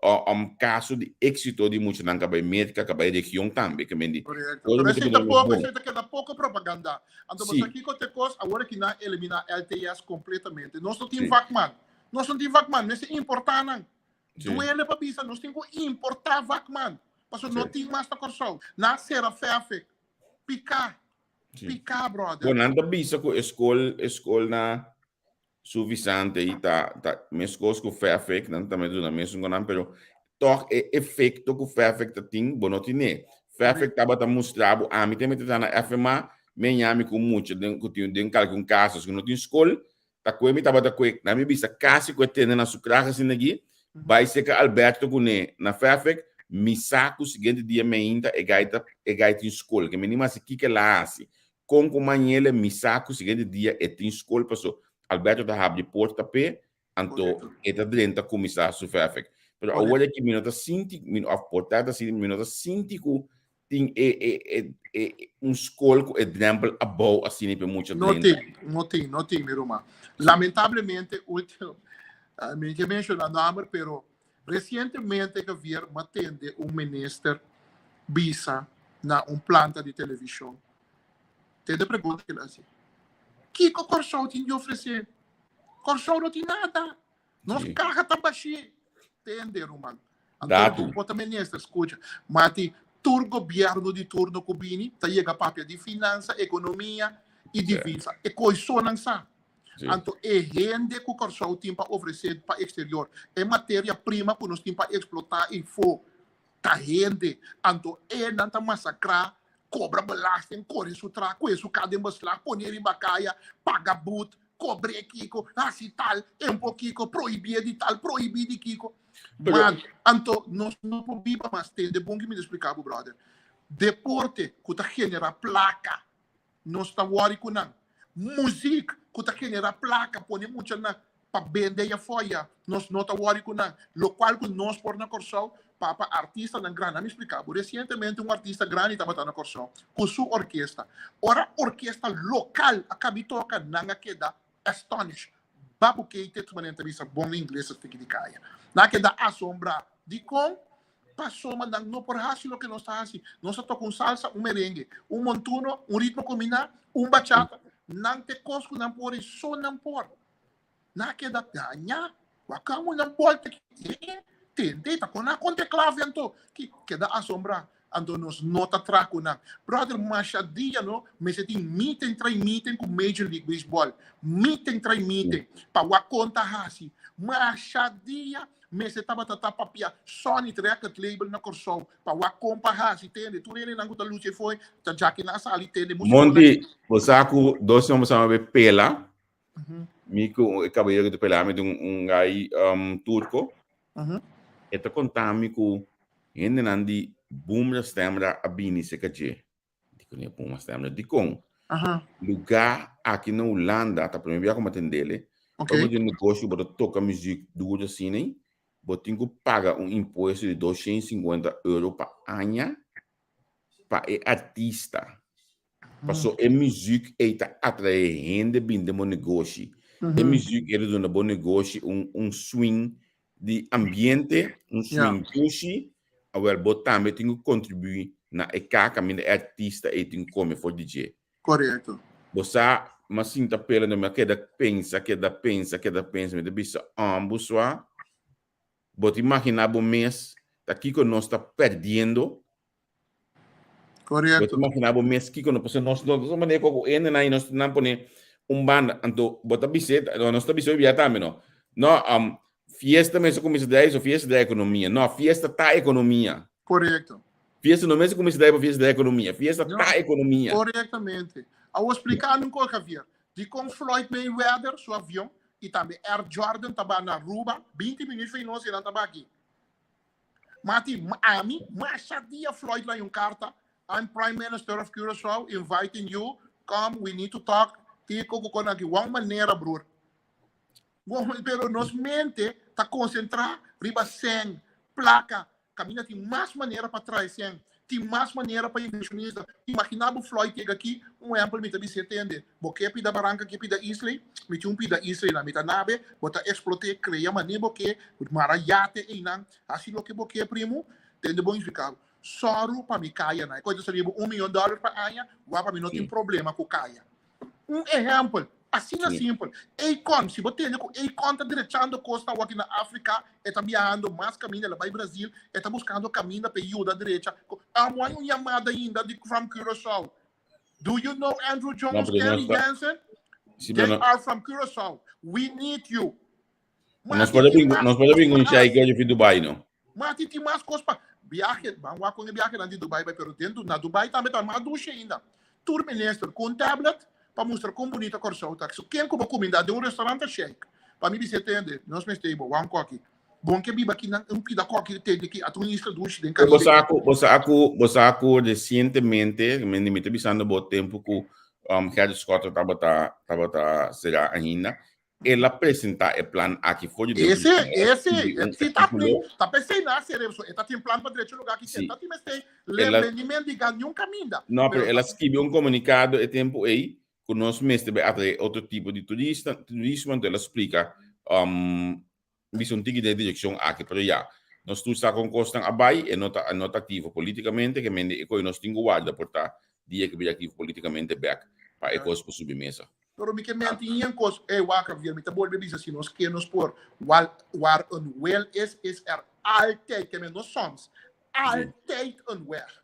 um, caso di exito di muchanan ka bai Merca, ka bai region tambe, ke men di. Correcto. Pero esei ta poco, esei ta keda poco propaganda. Anto bo sa kiko te cos, awor aki nan elimina LTS completamente. Nos no tin vakman. Nos no tin vakman, mester importa nan. Duele pa bisa, nos tin cu importa vakman. Paso no tin mas na Corsou. Nan sera Fafik, Pica. Piká, brother. Bon, nan ta bisa ku e skol, e skol na Suffisante ei ta, ta meskos ku Fafik, nan tambe ta duna mesun ku nan, pero tòg e efekto ku Fafik ta tin, bo no tine. Fafik tabata mustra bo, ami tambe ta traha na FMA, mi a ñami ku mucha den ku tin den kalkun kasos ku no tin skol, ta kue mi tabata kue, nan mi bisa kasi ku e tene na su krag asina aki, bai seka Alberto kuné na Fafik, mi sa ku siguiente dia meinta e gai ta e gai tin skol, ke mi ni masi kiko el a hasi, kon ku mañele mi sa ku siguiente dia e tin skol paso Alberto ta habri porta p'e, anto e ta drenta kuminsá su Fafik. Pero awor aki mi no ta sinti, mi of por ta ta sinti, mi no ta sinti ku tin e e e e un skol ku e drempel abou asina p'e mucha No drenta. tin, no tin, no tin, mi ruman. Lamentablemente, ultimo, mi ke menciona nomber, pero recientemente Javier m'a tende un minister bisa na un planta di television. Tende pregunta ke el a hasi, Kiko Kòrsou tin di ofresé? Kòrsou no tin nada. Nos kaha ta bashí. Tende, ruman. Anto, bo ta minister, skucha. Mati, tur gobièrnu di turno ku bini ta yega papia di finansa, ekonomia i divisa. E koi so nan sa. Anto, e hende ku Kòrsou tin pa ofresé pa eksterior, e materia prima ku nos tin pa eksplotá eifó, ta hende. Anto, e nan ta masakrá, kobra belasting, kore su tra, kue su ka den beslag, pone riba kaya, paga but, Cobr'é kiko, hasi tal, empo kiko, prohibié di tal, prohibí di kiko. Man, anto nos no por biba mas. Tende bon ki mi ta explica bo, brother. Deporte ku ta genera plaka, nos ta worry ku nan. Muziek ku ta genera plaka, pone muchanan pa bende ya foya, nos no ta worry ku nan. Lokual ku nos por na Kòrsou, papa artistanan grandi. Ami explica bo, recientemente un artista grandi tabata na Kòrsou ku su orkesta. Ora orkesta lokal a kabi toka, nan a keda astonished. Babukeite, manera nan ta bisa bon ingles esaki di kaya. Nan a keda asombrá. Dikon? Pasobra nan no por hasi loke nos ta hasi. Nos ta toka un salsa, un merengue, un montuno, un ritmo kombiná, un bachata. Nan ta e kos ku nan por i so nan por. Na keda daña, wak nan bolta ki eh, tende, ta kon a konta e klave anto, ki keda asombra, anto nos no ta tra ku nan. Brother, masha dia no, mester tin meeting trai meeting ku Major League Baseball, meeting trai meeting, pa wak kon ta hasi. Masha dia mester tabata ta papia Sony record label na Kòrsou, pa wak kon pa hasi, tende, tur hendenan ku ta lucha ei foi, ta djaki nan a sali tende músikonan. Monty, bo sa ku dos homber sa be pela, Mi ku e kabayero ku ta pelá mi ta un gai turko. E ta konta mi ku hendenan di Boomra Stemra a bini serka dje. Dikon e Boomra Stemra? Dikon? Lugá aki na Hulanda, ta promé bia ku mi a tendele, ora bo tin un negoshi ku bo ta toka muzik duru asina, bo tin ku paga un impuesto di 250 euro pa aña pa e artista. Paso e muziek ei ta atrae hende bin den bo negoshi. E muziek ei ta duna bo negoshi un un swing di ambiente, un swing dushi. Awel bo tambe tin ku kontribuí na e ka kaminda e artista ei tin ku kome for di dje. Korekto. Bo sa, m'a sinta pela mi a keda pensa, keda pensa, keda pensa, mi ta bisa, Òm, bo sua, Bo ta imaginá bo mes. ta kiko nos ta perdiendo. Correcto. Bo imagina bo mes kiko no pasobra nos no ta manera ku ende nan nos nan pone un banda anto bo ta bis'é nos ta bis'é bia tambe no no um, fiesta mester kuminsá drai so fiesta drai ekonomia no fiesta ta ekonomia. Correcto. Fiesta no mester kuminsá drai pa fiesta drai ekonomia fiesta No. ta ekonomia. Correctamente. Awor spliká mi un kos Javier. Dikon Floyd Mayweather su avion i tambe Air Jordan ta ba na Aruba 20 minuut for nos i nan ta ba aki. Mati, ami, masha dia Floyd laña un karta, I'm Prime Minister of Curaçao, inviting you, come, we need to talk, kiko ku kon aki. Wou manera, broer. Wou, pero nos mente ta konsentrá riba sèn, plaka, Kaminda tin mas manera pa trae sèn, tin mas manera pa invershonista. Imaginá bo Floyd yega aki, un ehèmpel mi ta bis'é tende, bo ke pida baranka ke pida isley, mi tin un pida isley na mi ta nabe, bo ta eksplot'é, krea manera bo ke, mara yate einan, hasi loke bo ke primu, tende bo insplikabo. Sòru pa mi kaya nan, e kos ta sali bo un miyon dòler pa aña, wak pa mi no tin problema ku kaya. Un ehèmpel, asina simpel. Akon, si bo tende ku Akon ta drechando kosnan awor aki na Afrika, e ta biahando mas kaminda, el a bai Brazil, e ta buskando kaminda pa e yuda drecha. Amo hay un yamada ainda di from Curaçao. Do you know Andrew Jones, Kenley Jansen? They are from Curaçao. We need you. Nos por a bin, nos por a bin un sheik di Dubai, no? Mati tin mas kos pa biahe, ban wak kon e biahenan di Dubai bai, pero den na Dubai tambe ta mas dushi ainda. Tur minister ku un tablet pa mustra kon bunita Kòrsou ta. So ken ku bo kuminda den un restaurant ta sheik. Pa mi bisa e tende, nos mester bo wan koki. Bon ke biba akinan un pida koki tende aki ata un isla dushi den Bo Karibe. sa ku, bo sa ku, bo sa ku resientemente, mi mi ta bisando bo tempu ku um, Gerrit Schotte tabata tabata será ainda, El a presentá e plan aki for di Ese, ese, si ta ta pesei na cerebro, e ta tin plan pa drecha lugar ki Si. ta tin mester El a- lembe ni mendiga ni un caminda. No, pero el a skibi un komunikado e tempu ei ku nos mester bai atraé otro tipo di turista, turismo, anto el a splika um, bisa un tiki den e direkshon aki, pero ya, nos tur sa kon kosnan a bai, e no ta e no ta aktivo politikamente, ke mende e koe nos tin ku warda por ta dia ke bira aktivo politikamente bek pa e kos por subi mesa. Pero mi ke menti yen kos, ey wak Javier, mi ta bolbe bisa si nos ke nos por, wal waar een wil is, is er altijd, ke men no soms, altijd een weg.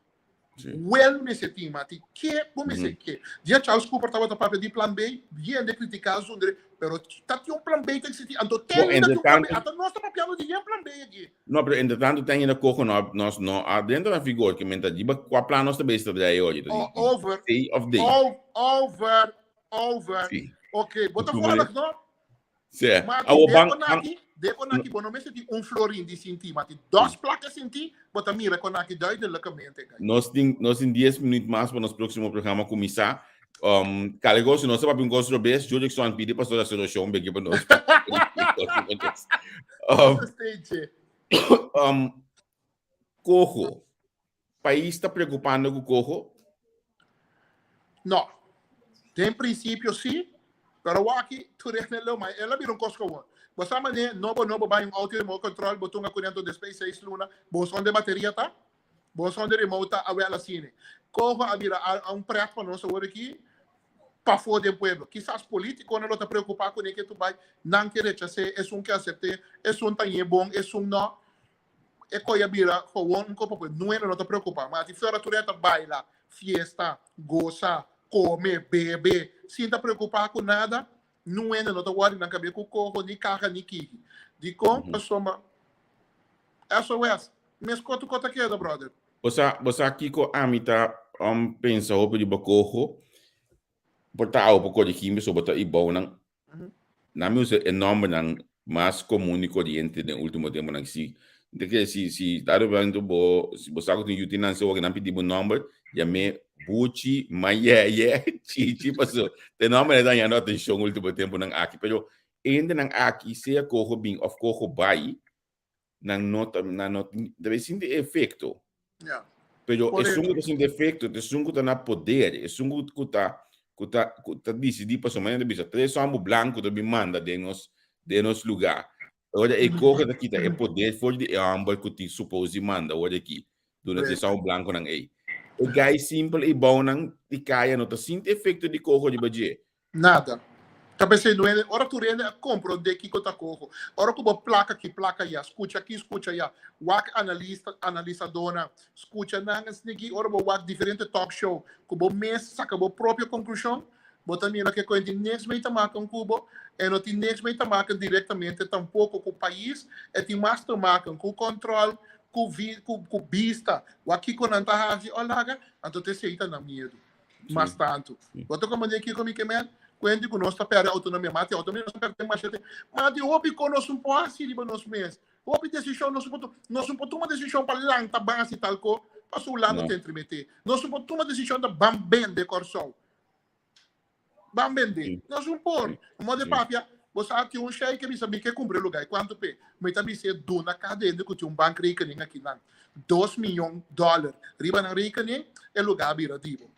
Wel mester tin, ma ti ke bo mester ke. Dia Charles Cooper tabata papia di plan B, hende critica zundre, pero ta tin un plan B ta existi, anto te Bo, ainda tin un plan B, entretanto ata nos ta papiando di yen plan B aki. No, pero entretanto te ainda coho no, nos no a dentro na vigor, ke men ta riba kua plan nos ta bezig ta draai hoy, ta Oh, di over, C of D. oh, over, over. Sí. Ok, bo ta Ku manera volg, no? Sí. Ma ti Awo de ban, ban konaki, de konaki, bo no mester tin un florin di sinti, ma ti dos plaka sinti, bo ta mira konaki duidelijkamente, guys. Nos tin, nos tin 10 minuut mas pa nos próximo programa kuminsá. Um, kale kos, si nos ta papia un kos robes, Jurickson pidi pastor hasi orashon beke pa nos. Um, Nos steentje. um, coho. Pais ta preocupando cu coho? No. Den principio sí, pero waki tur hende lo, ma el a bira un cos gewoon. Bo sa mane nobo nobo bay un auto remote control, bo tunga cu dentro despues 6 luna, bo sa donde bateria ta? Bo sa donde remote ta? Awel asina. Coho a bira a un pret pa nos awor aki pafó den pueblo. Kisas politiconan lo ta preocupa cu ne ke tu bay, nan ke rechase, esun ke acepte, esun ta ñe bon, esun no. E koe a bira gewoon un kopo pues nueno no ta preocupa ma si fuera tur ta baila, fiesta, goza, come, bebe sin ta preocupa cu nada nueno no ta worry nan cabe cu coho ni caha ni kiki dicon pasobra SOS mes koto ko ta keda brother. Bo sa bo sa kiko ami ta pensa hopi riba coho por ta awe por corigi mi so bo ta i bounan Nan mi usa e nòmbernan mas komun i koriente den último tempunan. Si ta kere si si dado momento bo si bo sa ku tin yu tin nanse wak nan pidi bo nòmber yam'é Buchi, Mayeye, Chichi paso te nòmbernan ta hañando atenshon último tempunan aki. Pero e hendenan aki sea koho bin òf koho bai nan no ta nan no ta bay sinti e efecto. Ja. Pero Correcto. esun ku ta sinti efecto, esun ku ta na poder, esun ku ku ta ku ta ku ta disidí pasobra manera ta bisa tres homber blanco ta bin manda den nos den nos lugá. Ora e kohe ta kita e poder for di e homber ku tin supos di manda ora aki duna tres homber blanconan ei. E guy simpel ei bounan di kaya no ta sinti efecto di koho riba dje. Nada. Ta p'esei no hende, ora tur hende a komprondé kiko ta koho, ora ku bo plaka aki, plaka aya, skucha aki, skucha aya, wak analista, analisadónan, skucha nan esniki, ora bo wak diferente talk show, ku bo mes saka bo propio konklushon, bo ta mira ke koe tin niks mee te maken ku bo, e no tin niks mee te maken direktamente tampoko ku pais, e tin mas te maken ku kòntròl, ku vi, ku ku bista, wak kiko nan ta hasi o laga, anto ta esei ta nan miedu. Mas tantu. Bo ta komprendé kiko mi ke men? Kuenti ku nos ta pèrdè outonomia. Mati outonomia nos ta pèrdè mashete. Mati hopi kon nos un por hasi riba nos mes. Hopi desishon nos un por tuma. Nos un por tuma desishon pa lanta ban hasi tal ko, pasobra Hulanda ta entremeté. Nos un por tuma desishon ta ban bende Kòrsou. Ban bende. Nos un por. Modo de papia, bo sa tin un shei ke bisa mi ke kumpra e lugá. E kuantu p'e? Mi ta bis'é duna kada hende ku tin un bankrekening akinan 2 miyon dòler riba nan rekening, e lugá a bira di bo.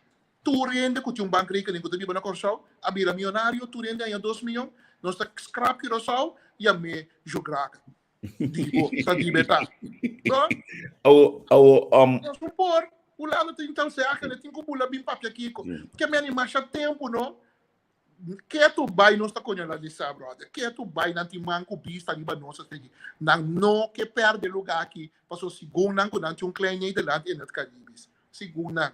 Tur hende ku tin un bankrekening ku ta biba na Kòrsou a bira mionario, tur hende haña 2 miyon. Nos ta skrap Curaçao i a me jugraka. Di bo, sa di beta. No? Awo, awo, Nos un por. Hulanda tin tal zeggen, tin ku bula bin papia kiko. Ke meni masha tempu, no? Ketu bai nos ta kolonialisá, brother. Ketu bai nan tin man ku bista riba nos asina. Nan no ke pèrdè lugá aki, pasobra segun nan ku nan tin un klein Nederland in het Caribisch. Segun nan.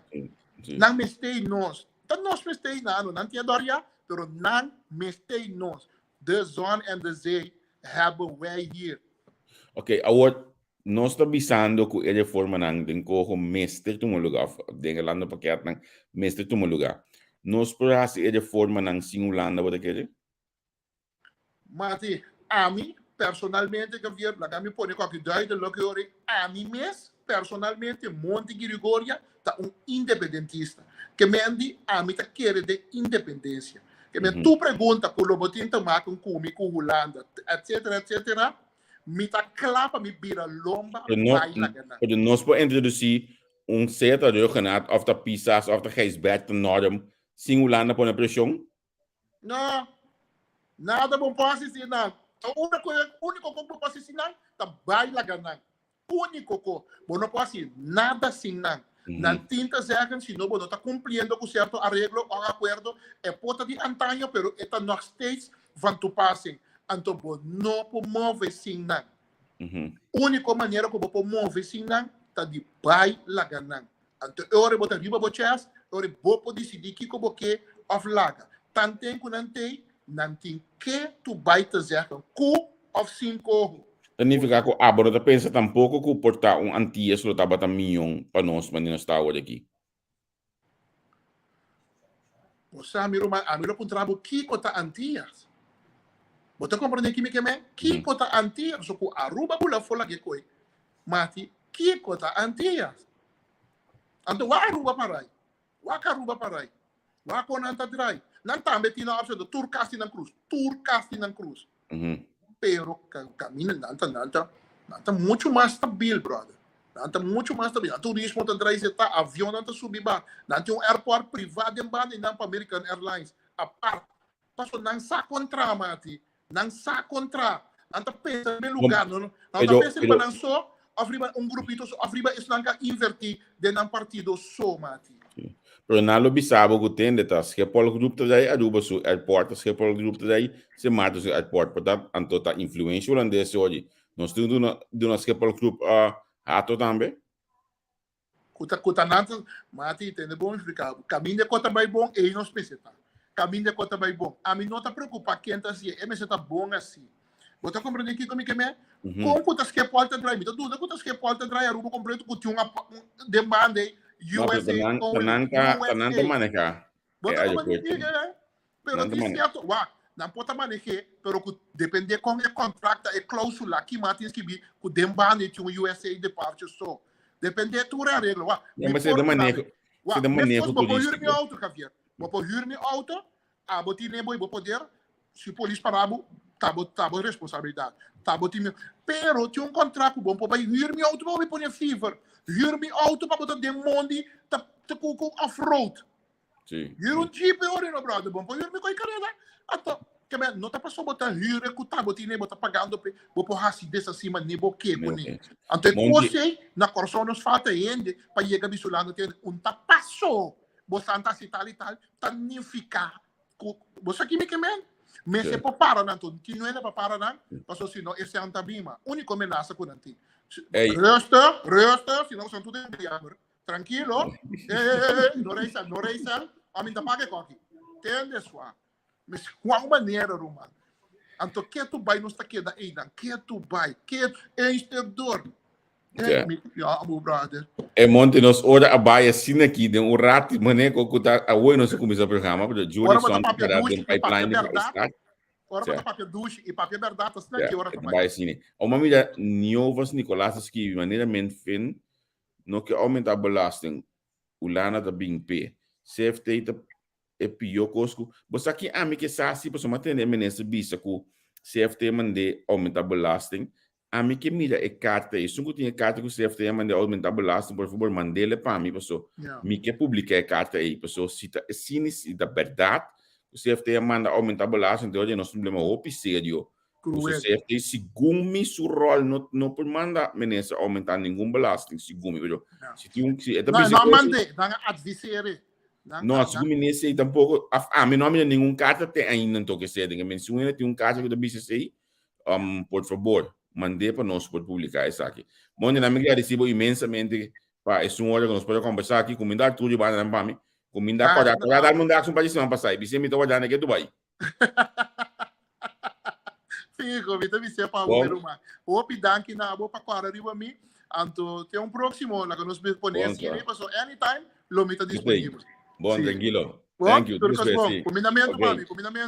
Nan mester nos. Ta nos mester nan, nan tin e ya, pero nan mester nos. De zon en de zee hebben wij hier. Ok, awor nos ta bisando ku e reformanan den coho mester tuma lugá, of den e landenpakketnan mester tuma lugá. Nos por hasi e reformanan sin Hulanda, bo ta kere? Mati, ami personalmente, Javier, laga mi pone koki duidelijk hoor. Ami mes personalmente, Monty Girigoria, ta un independentista. Ke men di, ami ta kere den independensia. Ke men tur pregunta ku lo bo tin te maken ku mi, ku Hulanda, etcetera, etcetera, mi ta kla pa mi bira lomba Pero no, bai laga nan. Pero nos por introdusí un seta Rhuggenaath of ta Pisas of ta Gijsbert norm sin Hulanda pone preshon? No, nada bo por hasi sin nan. E único, único ku bo por hasi sin nan ta bai laga nan. Único ko. Bo no por hasi nada sin nan. Nan tin ta zeggen si no bo no ta cumpliendo cu cierto arreglo o acuerdo, e por ta di antaño pero e ta nog steeds van toepassing. Anto bo no por move sin nan. Único manera ku bo por move sin nan ta di bai laga nan. Anto e ora bo ta riba bo chest, e ora bo por disidí kiko bo ke òf laga. Tanten ku nan tei, nan tin ke tu bai te zeggen ku òf sin koho. Ta nifiká ku abo no ta pensa tampoko ku por ta un Antillas lo tabata mion pa nos manera nos ta awor aki. Bo sa, mi ruman, ami lo puntra bo kiko ta Antillas. Bo ta komprendé ki mi ke men? Kiko ta Antillas? So ku Aruba bula for lag'é koe. Mati, kiko ta Antillas? Anto wak Aruba parai. Wak Aruba parai. Wak kon nan ta drai. Nan tambe tin nan option, tur kas tin nan krus. Tur kas tin nan krus. Pero kaminda nan ta, nan ta, nan ta mucho mas stabil, brother. Nan ta mucho mas stabil. Nan turismo ta drai zeta, avionnan ta subi ba. Nan tin un airport priva den banda di nan pa American Airlines. Apart. Paso nan sa kontra, mati. Nan sa kontra. Nan ta pensa riba e lugar. No, nan ta pensa riba nan so, of riba un grupito so, of riba esnan ka inverti den nan partido so, mati. Pero nan lo bisa bo ku tende ta Schiphol Groep ta dai, Aruba su airport ta Schiphol Groep ta dai, Sint Maarten su airport. Por ta, anto ta influencia hulandes oye. Nos tin duna, duna Schiphol Groep hato tambe. Ku ta nan ta, mati, tende bon explica bo. Caminda ku ta bai bon, ei nos mester ta. Caminda ku ta bai bon. Ami no ta preocupa ken ta hacié, e mester ta bon asi. Bo ta comprende kiko mi ke men? Kon ku ta Schiphol ta draai? Mi ta duda ku ta Schiphol ta draai Aruba completo ku tin un den banda ei, No, pero USA ta nan, ta only, nan ta, ta nan ta USA. maneha Bo e ta comprende aeropuerto. kiko, eh? Pero Nan ta tin maneha. cierto, wak, nan por ta maneh'é, pero ku depende kon e contract ta, e clausula ki mas tin skibí ku den banda ei tin un USA departure so. Depende tur e areglo, wak. Ja, Mi maar se por de bisa maneho, mi, se wak, de meskos maneho bo por hür mi turístiko. auto, Javier. Bo por hür mi auto, abo tin e bo i bo poder, si polis para bo, ta bo, ta bo responsabilidat. Ta bo tin mi, pero tin un contract ku bo por bai hür mi auto pa bo bai pone fever. Hür mi auto pa bo ta den mondi ta, ta ku, ku off-road. Huur un jeep e ora no brother, bon por huur mi koi kareda. Anto, ke men, no ta paso bo ta huur e ku ta bo tine, bo ta pagando pe, bo por hasi desasi mane bo ke kuné. Anto e kos ei, na Kòrsou nos falta hende pa yega bisulando te un ta paso bo san ta hasi tal i tal, ta nifiká ku, bo sa ki mi ke men? Mester por para nan tur. Tin nuende pa para nan, paso si no esei ta bima. Úniko menasa ku nan tin. Ey. Rustig, rustig, si no son tur den diaber. Trankilo. Eh, eh, eh, no reisel, no reisel. Ami ta paga e koki. Tende swa. Mes Juan manera, ruman. Anto ketu bai nos ta keda einan. Ketu bai. Ket, een stuk door. Ja. Ja, abo brother. E monte nos ora a bai asina aki den un rati mane ko ku ta awoy nos a kuminsá programa, pero Jury Ora bo ta son papia keda dushi den i papia pipeline di bèrdat. start. Ora bo Ja. ta papia dushi i papia bèrdat, asina Ja, ki ora e ta ta bai. bai asina. Oma mira Niovas Nicolas a skibi manera men fin no ke oumentá belasting, Ulana ta bin p'e. CFT ta e pió kos ku bo sa ki ami ke sa si pasobra mi a tende e minister bisa ku CFT mand'é oumentá belasting ami ke mira e karta ei esun ku tin e karta ku CFT a mand'é oumentá belasting por fabor mand'el pa mi paso mi ke publiká e karta ei paso si ta asina si ta bèrdat ku CFT a manda oumentá belasting te ora nos tin problema hopi serio paso CFT segun mi su ròl no no por manda minister oumentá ningun belasting segun mi pero si tin un si e ta No, bisa no a kos mand'é nan a adviser'é. Nan, No, nan, segun mi nesei tampoco, af ami no a mira ningun carta te ainda anto ke sea den e men. Si un hende tin un carta ku ta bisa esei, por fabor, mand'é pa nos por publiká esaki. Bon, mi gradisí bo inmensamente pa esun ora ku nos por a kombersá aki. Kuminda Arturo i bandanan pa mi. Kuminda Ah, kòrda, kòrda dal mundak un par di siman pasá. I bis'é mi ta wardá na ke Dubai. Fijo, mi ta bis'é pa bo, Bon. mi ruman. Hopi danki na bo pa kòrda riba mi. Anto, te un próksimo, laga nos pone Bon, asina, sa. paso anytime lo mi ta Esei. disponibel. Bon, Sí. tranquilo. Bon, Thank you. tur Dios kos bon. bless. Kumindamentu Ok. pa mi, kumindamentu.